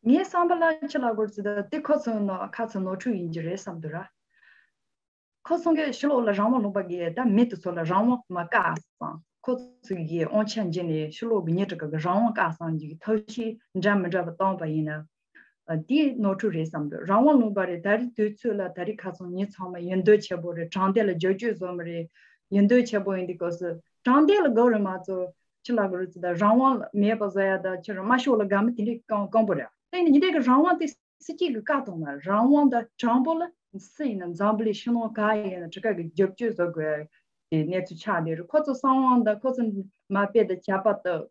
ངའི་བསམ་པ་ལ་ཕྱི་ལ་སྐོར་ཚོད་ད་དེ་ཁོ་ཚོའི་ནོར་ཁ་ཚོའི་ནོར་འཁྲུལ་ཡིན་གྱི་རེད་བསམ་འདུག་ར། ཁོ་ཚོ་གིས་ཕྱི་ལོགས་ལ་རང་དབང་ལུང་པ་གིས་ད་མི་དེ་ཚོ་ལ་རང་དབང་མ་བཀག་སོང་། ཁོ་ཚོ་གིས་དབང་ཆ་འཇལ་ནས་ཕྱི་ལོགས་ཀྱི་མི་དེ་ག་གི་རང་དབང་བཀག་སོང་གི་ཐབས་ཤེས་འདྲ་མི་འདྲ་བ་བཏང་བ་ཡིན་ན། དེའི་ནོར་འཁྲུལ་རེད་བསམ་འདུག་རང་དབང་ལུང་པ་རེད། ད་རེས་དུས་ཚོད་ལ་ད་རེས་ཁ་སང་མི་ཚང་མ་ཡིན་འདོད་ཆེ་པོ་རེད། དྲང་བདེན་ལ་བསྒྱུར་བཅོས་བཟོ་མི་རེད། ཡིན་འདོད་ཆེ་པོ་ཡིན་དུས་སྐབས་སུ་དྲང་བདེན་ལ་དགའ་རེད་མ་གཏོགས་ཕྱི་ལ་དགའ་རེད་ཟེར་ད་རང་དབང་མེད་པ་བཟོ་ཡ་ད་ཕྱི་རང་དམར་ཤོག་ལ་དགའ་མི་དེ་འདྲའི་རྐང་རྐང་པོ་རེད། དེ་ནི་ཉིན་དེ་གི་རང་དབང་དེ་ སུ་གཅིག་གིས་བཀག་གཏོང་མ་རེད། རང་དབང་དང་དྲང་པོ་ལ་སུ་ཡིན་ན་འཛམ་བུ་གླིང་ཕྱི་ནང་ག་ཡིན་ན་ཁྲི་ཁ་གི་རྒྱབ་སྐྱོར་བཟོ་དགོས་ཀྱི་གནས་ཚུལ་ཆགས་བསྡད་རེད། ཁོ་ཚོ་གསང་བ་དང་ཁོ་ཚོ་མ་དཔེ་དང་ཆད་པ་དང་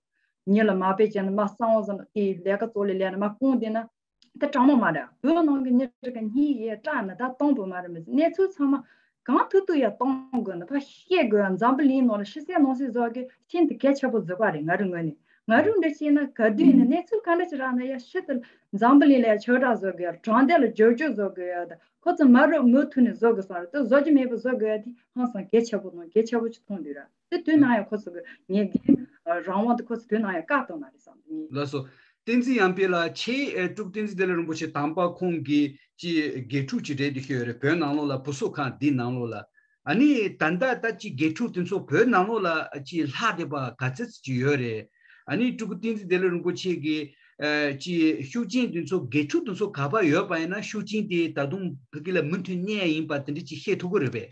ཉིན་ལ་མ་དཔེ་བྱས་ན་མ་གསང་བ་བཟོ་ན་དེ་ལས་ཀ་ཚོ་ལས་ལས་ན་མ་སྐུང་བསྡད་ན། དེ་དྲང་མོ་མ་རེད། བོད་ནང་གི་མྱི་གཅིག་གཉིས་ཡས་སྐྲག་ན་ད་སྟོང་པོ་མ་རེད། མི་གནས་ཚུལ་ཚང་མ་གང་ཐུབ་ཐུབ་ཡ་གཏོང་དགོས་ན་ཕར་བཤད་དགོས་ཡ། འཛམ་བུ་གླིང་ནང་ལ་ཕྱི་གསལ་ནང་གསལ་བཟོ་གི་ཤིན་ཏུ་གལ་ཆེ་པོ་བཟོ་ག་རེད། ང་རང་ངོས་ནས་ང་རང་འདྲ་བྱས་ན་ག་དུས་ནས་གནས་ཚུལ་ག་འདྲ་ཅིག་རག་ན་ཡ་ཕྱི་དུ་འཛམ་བུ་གླིང་ལ་ཡ་ཆོས་གྲགས་བཟོ་དགོས་ཡ། དྲང་བདེན་ལ་བསྒྱུར་བཅོས་བཟོ་དགོས་ཡ། ད་ཁོ་ཚོ་མ་རུབ་མུ་མཐུད་ནས་བཟོ་དགོས་བསམ་རེད། དེ་བཟོ་རྒྱུ་མེད་པ་བཟོ་དགོས་ཡ་དེ་ཧང་སང་གལ་ཆེ་པོ་དང་གལ་ཆེ་པོ་ཅིག་མཐོང་དུས་ར། དེ་དུས་ནང་ཡང་ཁོ་ཚོ་གི་ངེད་ཀྱི་རང་དབང་དེ་ཁོ་ཚོ་དུས་ནང་ཡང་བཀག་གཏོང་ན་རེད་བསམ་གི་ཡིན། ལགས་སོ། བསྟན་འཛིན་ཡར་འཕེལ་ལགས། ཁྱེད་ཨེ་སྤྲུལ་སྐུ་བསྟན་འཛིན་བདེ་ལེགས་རིན་པོ་ཆེ་དམ་པ་ཁོང་གི་ཅི་དགེ་ཕྲུག་ཅིག་རེད་འདུག་ཤོད་རེད། བོད་ནང་ལོགས་ལ་བུ་གསོ་ཁང་འདི་ནང་ལོགས་ལ། ཨ་ནི་ད་ལྟ་ད་ཅི་དགེ་ཕྲུག་དེ་ཚོ་བོད་ནང་ལོགས་ལ་ཅི་ལྷག་བསྡད་པ་ག་ཚད་ཅིག་ཡོད་རེད། ཨ་ནི་སྤྲུལ་སྐུ་བསྟན་འཛིན་བདེ་ལེགས་རིན་པོ་ཆེ་གི་ཨེ་ཅི་ཤུགས་རྐྱེན་དེ་ཚོ་དགེ་ཕྲུག་དེ་ཚོ་ག་པར་ཡོད་པ་ཡིན་ན་ཤུགས་རྐྱེན་དེ་ད་དུང་བོད་སྐད་ལ་མུ་མཐུད་གནས་ཡ་ཡིན་པ་དེ་འདྲ་ཅིག་བཤད་ཐུབ་ཀྱི་རེད་པས།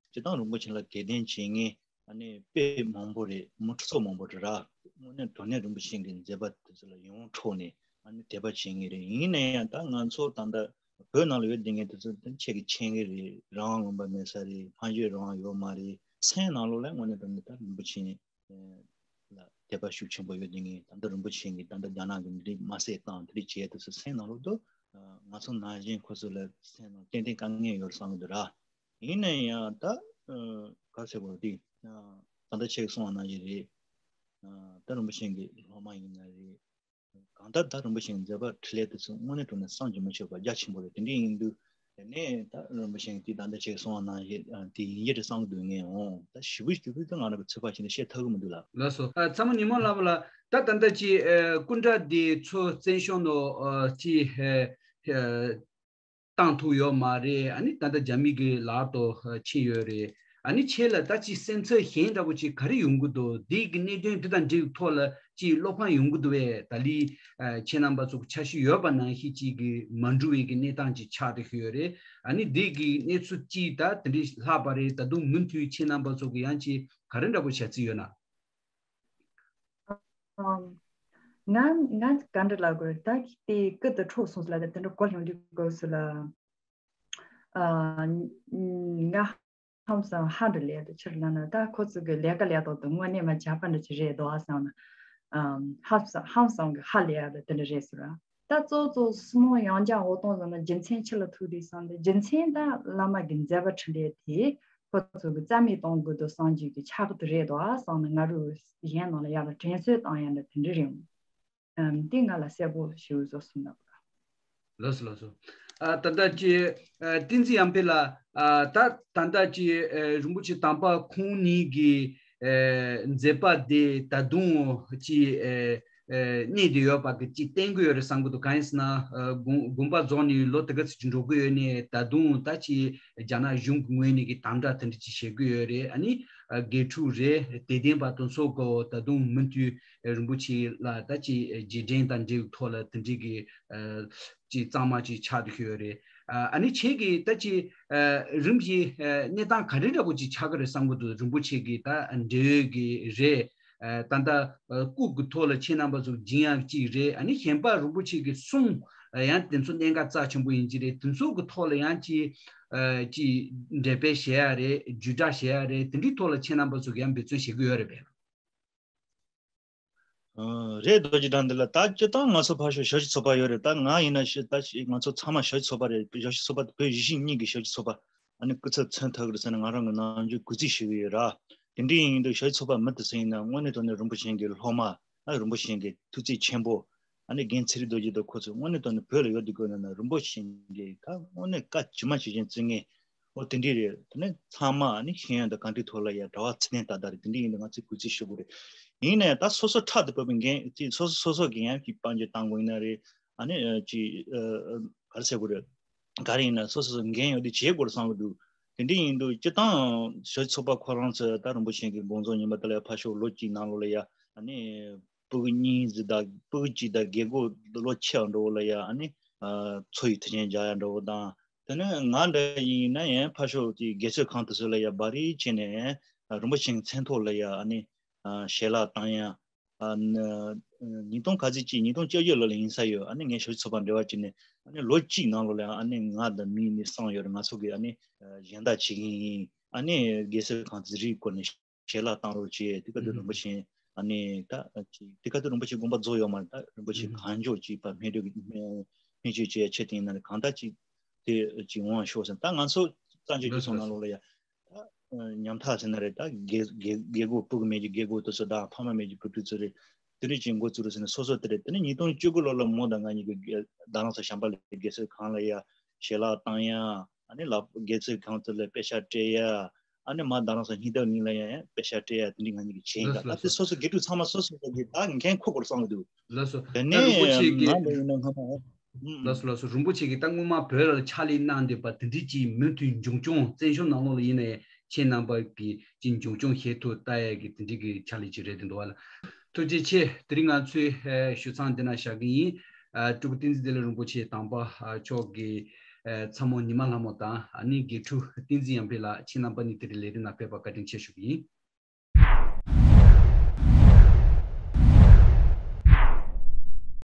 སྤྱིར་བཏང་རིན་པོ་ཆེ་ལ་དད་ལྡན་བྱེད་མཁན་ཨ་ནི་དཔེ་མང་པོ་རེད། མི་ཁྲི་ཚོ་མང་པོ་རེད་ར། དངོས་གནས་དྲང་གནས་རིན་པོ་ཆེ་གི་མཛད་པ་དེ་ཚོ་ལ་ཡིད་དབང་འཕྲོག་ནས་ཨ་ནི་དད་པ་བྱེད་མཁན་རེད། ཡིན་ན་ཡང་ད་ང་ཚོ་ད་ལྟ་བོད་ནང་ལ་ཡོད་བསྡད་མཁན་དེ་ཚོ་ཁྱེད་ཀྱིས་མཁྱེན་གྱི་རེད། རང་དབང་ལུང་པ་མེད་ས་རེད། སྨྲ་བརྗོད་རང་དབང་ཡོད་མ་རེད། སེམས་ནང་ལོགས་ལ་དངོས་གནས་དྲང་གནས་ད་རིན་པོ་ཆེ་ལ་དད་པ་ཤུགས་ཆེན་པོ་ཡོད་དེ་ངས་ད་ལྟ་རིན་པོ་ཆེ་གིས་ད་ལྟ་རྒྱ་ནག་གི་འདི་མ་བསད་བཏང་དེ་རིགས་བྱས་དུས་སུ་སེམས་ནང་ལོགས་དུ་ང་ཚོ་ནང་བཞིན་ཁོ་ཚོ་ལ་སེམས་ནང་ཏན་ཏན་དཀའ་ངལ་ཡོད་བསམ་གི་འདུག་ར། ཡིན་ན་ཡང་ད་ག་ཟེར་དགོས་འདི་ད་ལྟ་ཁྱེད་གསུངས་པ་ནང་བཞིན་རེད། ད་རིན་པོ་ཆེ་གི་སློབ་མ་ཡིན་ན་རེད། གང་ལྟར་ད་རིན་པོ་ཆེ་གི་མཛད་པ་འཕྲིན་ལས་དེ་ཚོ་དངོས་གནས་དྲང་གནས་བསམ་གྱིས་མི་ཁྱབ་པ་རྒྱ་ཆེན་པོ་རེད། དེ་འདྲ་ཡིན་དུས་དེ་ནས་ད་རིན་པོ་ཆེ་གིས་དེ་ད་ལྟ་ཁྱེད་གསུངས་པ་ནང་བཞིན་དེ་ཡིན་གྱི་རེད་བསམ་གྱི་འདུག་ངས་འོང་ད་ཞེ་པོ་ཞེ་པོ་ད་ང་རང་གི་ཚོད་དཔག་བྱས་ནས་བཤད་ཐུབ་ཀྱི་མི་འདུག་ལགས། ལགས་སོ། ཨ་ཚ་མོ་ཉི་མ་ལགས་ལ་ད་ད་ལྟ་ཅི་ཨ་སྐུ་འདྲ་དེ་ཚོ་བཙན་བྱོལ་ནང་ཨ་ཅི་ཨ་ཨ་བཏང་ཐུབ་ཡོད་མ་རེད། ཨ་ནི་ད་ལྟ་རྒྱ་མི་གི་ལག་ཏུ་ཕྱིན་ཡོད་རེད། ཨ་ནི་ཁྱེད་ལ་ད་ཅི་སེམས་ཚོར་གཞན་འདྲ་པོ་ཅིག་ག་རེ་ཡོང་གི་འདུག་འདི་གི་གནད་དོན་འདི་དང་འབྲེལ་བའི་ཐོག་ལ་ཅི་བློ་ཕམ་ཡོང་གི་འདུག་བས། ད་ལི་ཨ་ཁྱེད་རྣམ་པ་ཚོ་འཆར་གཞི་ཡོད་པ་ནང་བཞིན་ཅིག་གི་མ་འགྲུབ་པའི་གི་གནས་སྟངས་ཅིག་ཆགས་བསྡད་ཡོད་རེད། ཨ་ནི་འདི་གི་གནས་ཚུལ་ཅིག་ད་དེ་འདྲའི་ལྷག་པ་རེད། ད་དུང་མུ་མཐུད་ཁྱེད་རྣམ་པ་ཚོ་གི་ཡང་ཅིག་ག་རེ་འདྲ་པོ་བྱ་རྩིས་ཡོད་ན། ང་ང་ག་འདྲ་ལབ་དགོས་ད་དེ་སྐུ་དུ་འཁྲུག་སོང་ལ་དེ་འདྲ་གོ་ཡོང་དུས་དགོས་སུ་ལ། ཨ་ང་ཧམ་སང་ཧ་འདྲ་ལས་དུ་ཕྱིར་ལ་ན་ད་ཁོ་ཚོ་གི་ལས་ཀ་ལས་ཐོག་ཏུ་དངོས་གནས་མ་བྱ་པ་འདྲ་ཅིག་རེད་དོ་ཨ་སང་ན། ཨ་ཧམ་སང་ཧམ་སང་གི་ཧ་ལས་ཡ་ལ་དེ་འདྲ་རེད་ཟེར་བ། ད་གཙོ་གཙོ་སུ་མོ་ཡང་ཅང་འོ་གཏོང་ཟེར་ན་རྒྱུ་མཚན་ཆི་ལ་ཐུག་དུས་སང་དེ་རྒྱུ་མཚན་ད་བླ་མ་གི་མཛད་པ་འཕྲིན་ལས་དེ། ཁོ་ཚོ་གི་རྩ་མེད་གཏོང་དགོས་འདུག་བསམ་རྒྱུ་གི་ཆགས་ཀྱི་རེད་དོ་ཨ་བསམ་ནས་ང་རུ་གཞན་ནང་ལ་ཡར་ལ་དྲན་གསོ་བཏང་ཡ་འདྲ་དེ་འདྲ་རེད། ཨམ་འདི་ང་ལ་གསལ་པོ་ཞུ་བཟོ་སོང་ན། ལགས་སོ་ལགས་སོ། ཨ་ད་ལྟ་ཅི་ཨ་བསྟན་འཛིན་ཡར་འཕེལ་ལགས་ཨ་ད་ད་ལྟ་ཅི་ཨ་རིན་པོ་ཆེ་དམ་པ་ཁོང་ཉིད་ཀྱི་ཨ་མཛད་པ་དེ་ད་དུང་ཅི་ཨ་ཨ་གནས་བསྡད་ཡོད་པ་གི་ཅིག་བསྟན་གྱི་ཡོད་རེད་བསམ་གྱི་འདུག་གང་ཡིན་ཟེར་ན་ཨ་དགོངས་དགོངས་པ་རྫོགས་ནས་ལོ་དེ་ག་ཚོད་ཅིག་འགྲོ་གི་ཡོད་ནས་ད་དུང་ད་ཅི་རྒྱ་ནག་གཞུང་གི་ངོས་ནས་ཀྱི་དམ་དྲག་དེ་འདྲ་ཅིག་བྱེད་ཀྱི་ཡོད་རེད། ཨ་ནི་ཨ་དགེ་ཕྲུག་རེད་དད་ལྡན་པ་དེ་ཚོ་གོ་ད་དུང་མུ་མཐུད་རིན་པོ་ཆེ་ལ་ད་ཅི་རྗེས་དྲན་དང་འབྲེལ་བའི་ཐོག་ལ་དེ་འདྲའི་གི་ཨ་ཅི་གཙང་མ་ཅིག་ཆགས་བསྡད་ཡོད་རེད། ཨ་ཨ་ནི་ཁྱེད་ཀྱིས་ད་ཅི་ཨ་རིམ་བཞིན་ཨ་གནས་སྟངས་ག་འདྲ་འདྲ་པོ་ཅིག་ཆགས་ཀྱི་རེད་བསམ་གྱི་འདུག་རིན་པོ་ཆེ་གི་ད་འབྲེལ་ཡོད་ཀྱི་རེད། ཨ་ད་ལྟ་ཨ་སྐུ་གི་ཐོག་ལ་ཁྱེད་རྣམ་པ་ཚོ་སྦྱིན་ཡག་ཅིག་རེད། ཨ་ནི་གཞན་པ་རིན་པོ་ཆེ་གི་གསུང་ཨ་ཡང་དེ་ཚོ་གནད་འགག་རྩ་ཆེན་པོ་ཡིན་གྱི་རེད། དེ་ཚོ་གི་ཐོག་ལ་ཡང་ཅིག་ཨ་ཅིག་འགྲེལ་པ་བྱེད་ཡག་རེད། བརྒྱུད་བསྒྲགས་བྱེད་ཡག་རེད། དེ་འདྲའི་ཐོག་ལ་ཁྱེད་རྣམ་པ་ཚོ་གི་ཡང་འབད་བརྩོན་བྱེད་ཀྱི་ཡོད་རེད་པས། ཨ་རེད། རྡོ་རྗེ་དྲང་འདི་ལ་ད་སྤྱིར་བཏང་ང་ཚོ་ཕར་ཕྱོགས་ཞབས་ཕྱི་ཚོགས་པ་ཡོད་རེད། ད་ང་ཡིན་ན་ཞི་ད་ཞི་ང་ཚོ་ཚང་མ་ཞབས་ཕྱི་ཚོགས་པ་རེད། ཞབས་ཕྱི་ཚོགས་པ་དེ་བོད་གཞིས་བྱེས་གཉིས་ཀྱི་ཞབས་ཕྱི་ཚོགས་པ་ཨ་ནི་སྐུ་ཚབ་མཚོན་ཐུབ་ཀྱི་རེད་ཟེར་ནས་ང་རང་གི་ནམ་རྒྱུན་གུས་བརྩི་ཞུ་གི་ཡོད་ར། དེ་འདྲ་ཡིན་དུས་ཞབས་ཕྱི་ཚོགས་པ་མི་དེ་ཚོ་ཡིན་ན་དངོས་གནས་དྲང་གནས་རིན་པོ་ཆེ་གི་སློབ་མ་ཨ་རིན་པོ་ཆེ་གི་ཐུགས་བརྩེ་ཆེན་པོ། ཨ་ནི་རྒན་ཚེ་རིང་རྡོ་རྗེ་དང་ཁོ་ཚོ་དངོས་གནས་དྲང་གནས་བོད་ལ་ཡོད་དུས་སྐབས་ན་ན་རིན་པོ་ཆེ་གི་ད་དངོས་གནས་བཀའ་ཇི་མ་ཇི་བཞིན་བརྩི་མཁན། ཨོ་དེ་འདྲ་རེད། དེ་ནས་ཚང་མ་ཨ་ནི་ཤེས་ཡོན་དང་གང་ཅིའི་ཐོག་ལ་ཡ་གྲྭ་པ་ཚད་ལྡན་ཏག་ཏག་རེད། དེ་འདྲ་ཡིན་དུས་ང་ཚོས་གུས་བརྩི་ཞུ་དགོས་རེད། ཡིན་ན་ཡང་ད་སོ་སོ་ཕྲག་ཏུ་བབས་པའི་འགན་ཅིག་སོ་སོ་སོ་སོ་གི་ཡང་ཅིག་དཔལ་འབྱོར་བཏང་དགོས་ཡིན་ན་རེད། ཨ་ནི་ཨ་ཅིག་ཨ་ག་རེ་ཟེར་དགོས་རེད། ག་རེ་ཡིན་ན་སོ་སོ་སོ་འགན་ཡོད་དུས་བྱེད་དགོས་རེད་བསམ་གྱི་འདུག་དེ་འདྲ་ཡིན་དུས་སྤྱིར་བཏང་ཞབས་ཕྱི་ཚོགས་པ་ཁོ་རང་ཚོས་ད་རིན་པོ་ཆེ་གི་དགོངས་རྫོགས་ཉིན་མོ་དེ་ལ་ཕར་ཕྱོགས་ལོ་གཅིག་ནང་ལོགས་ལ་ཡ་ཨ་ནི་ཕྲུ་གུ་གཉིས་ཟིག་དང་ཕྲུ་གུ་གཅིག་དང་རྒས་གོག་ལོ་ཆེ་བ་འདྲ་བོ་ལ་ཡ་ཨ་ནི་ཨ་འཚོ་བའི་མཐུན་རྐྱེན་སྦྱར་ཡ་འདྲ་བོ་དང་། དེ་ནས་ང་འདྲ་ཡིན་ན་ཡང་ཕར་ཕྱོགས་ཀྱི་དགེ་ཚོས་ཁང་དེ་ཚོ་ལ་ཡ་སྦ་རི་བྱས་ནས་རིན་པོ་ཆེའི་མཚན་ཐོག་ལ་ཡ་ཨ་ནི་ཞལ་ལག་བཏང་ཡ། ཨ་ནི་ཉིས་སྟོང་ག་ཚོད་ཅིག་ཉིས་སྟོང་བཅོ་བརྒྱད་ལོ་ལ་ཡིན་ས་ཡོད། ཨ་ནི་ངས་ཞབས་ཕྱི་ཚོགས་པ་འབྲེལ་བ་བྱས་ནས་ ཨ་ནི་ལོ་གཅིག་ནང་ལོགས་ལ་ཨ་ནི་ང་དང་མི་ནི་གསུམ་ཡོད་རེད། ང་ཚོ་གི་ཨ་ནི་གཞན་དག་བྱེད་ཀྱི་ཡིན། ཨ་ནི་རྒྱལ་སྲིད་ཁང་དེ་རིགས་སྐོར་ནས་ཞལ་ལག་བཏང་རོགས་བྱེད། དེ་ག་དུས་རིན་པོ་ཆེ་ཨ་ནི་ད་ཅིག་དེ་ག་དུས་རིན་པོ་ཆེ་དགོངས་པ་རྫོགས་ཡོད་མ་རེད། ད་རིན་པོ་ཆེ་གང་མགྱོགས་ཅིག་ཕར་སྨན་བཅོས་ཀྱི་སྨན་བཅོས་བྱེད་ཡ་ཆེད་དུ་ཡིན་ན་རེད། གང་ལྟར་ཅིག་དེ་ཅིག་འོང་ཤོག་ཟེར། ད་ང་ཚོ་གཙང་ཆུ་རྒྱུན་ཚོགས་ནང་ལོགས་ལ་ཡ་ད་ཉམ་ཐག་ཟེར་ན་རེད། ད་རྒས་རྒས་རྒས་གོག་སྤུ་གུ་མེད་ཀྱི་རྒས་གོག་དེ་ཚོ་དང་ཕ་མ་མེད་ཀྱི་བུ་ཕྲུག་ཚོ་རེད། དེ་རིགས་ཅིག་འགོ་བཙུགས་རོགས་ཟེར་ནས་སོ་སོ་དེ་རེད། དེ་ནས་ཉིས་སྟོང་བཅུ་དགུ་ལོ་ལ་མོ་དང་ང་གཉིས་ཀྱིས་རྡ་རམ་ས་བྱམས་པ་ལ་རྒྱལ་སྲིད་ཁང་ལ་ཡ་ཞལ་ལག་བཏང་ཡ། ཨ་ནི་ལ་རྒྱལ་སྲིད་ཁང་དེ་ལ་པེ་ཤག་སྤྲད་ཡ། ཨ་ནི་མ་རྡ་རམ་ས་སྙིང་སྟོབས་གླིང་ལ་ཡ་ཡ་པེ་ཤག་སྤྲད་ཡ། དེ་འདྲའི་ང་གཉིས་ཀྱིས་བྱས་ཡིན་ལགས་ད། སོ་སོ་དེ་སོ་སོ་དགེ་ཕྲུག་ཚང་མ་སོ་སོ་སོ་གི་ད་འགན་ཁུར་དགོས་བསམ་གི་འདུག་ལགས་སོ། དེ་ད་རིན་པོ་ཆེ་ནས་གིས་ང་ལ་ཡིན་ན་སྔ་མ། ཨ། ལགས་སོ་ལགས་སོ། རིན་པོ་ཆེ་གིས་ད་སྔོན་མ་བོད་ལ་ཕྱག་ལས་གནང་བསྡད་པ་དེ་འདྲའི་ཅིག་མུ་མཐུད་མཇུག་སྐྱོང་བཙན་བྱོལ་ནང་ལོགས་ལ་ཡིན་ན་ཡང་ཁྱེད་རྣམ་པ་གིས་ཅིག་མཇུག་སྐྱོང་བྱེད་ཐུབ་ལྟ་ཡ་གི་དེ་འདྲའི་གི་ཕྱག་ལས་ཅིག་རེད་འདུག་བ་ལ། ཐུགས་རྗེ་ཆེ། དེ་རིང་ང་ཚོའི་ཞུ་མཚམས་འདི་ན་བཞག་གི་ཡིན། ཨ། སྤྲུལ་སྐུ་བསྟན་འཛིན་བདེ་ལེགས་རིན་པོ་ཆེ་དམ་པ་མཆོག་གི་ཚ་མོ་ཉི་མ་ལྷ་མོ་དང་ཨ་ནི་དགེ་ཕྲུག་བསྟན་འཛིན་ཡར་འཕེལ་ལགས། ཁྱེད་རྣམ་པ་གཉིས་དེ་རིང་ལས་རིམ་ནང་ཕེབས་པར་བཀའ་དྲིན་ཆེ་ཞུ་གི་ཡིན།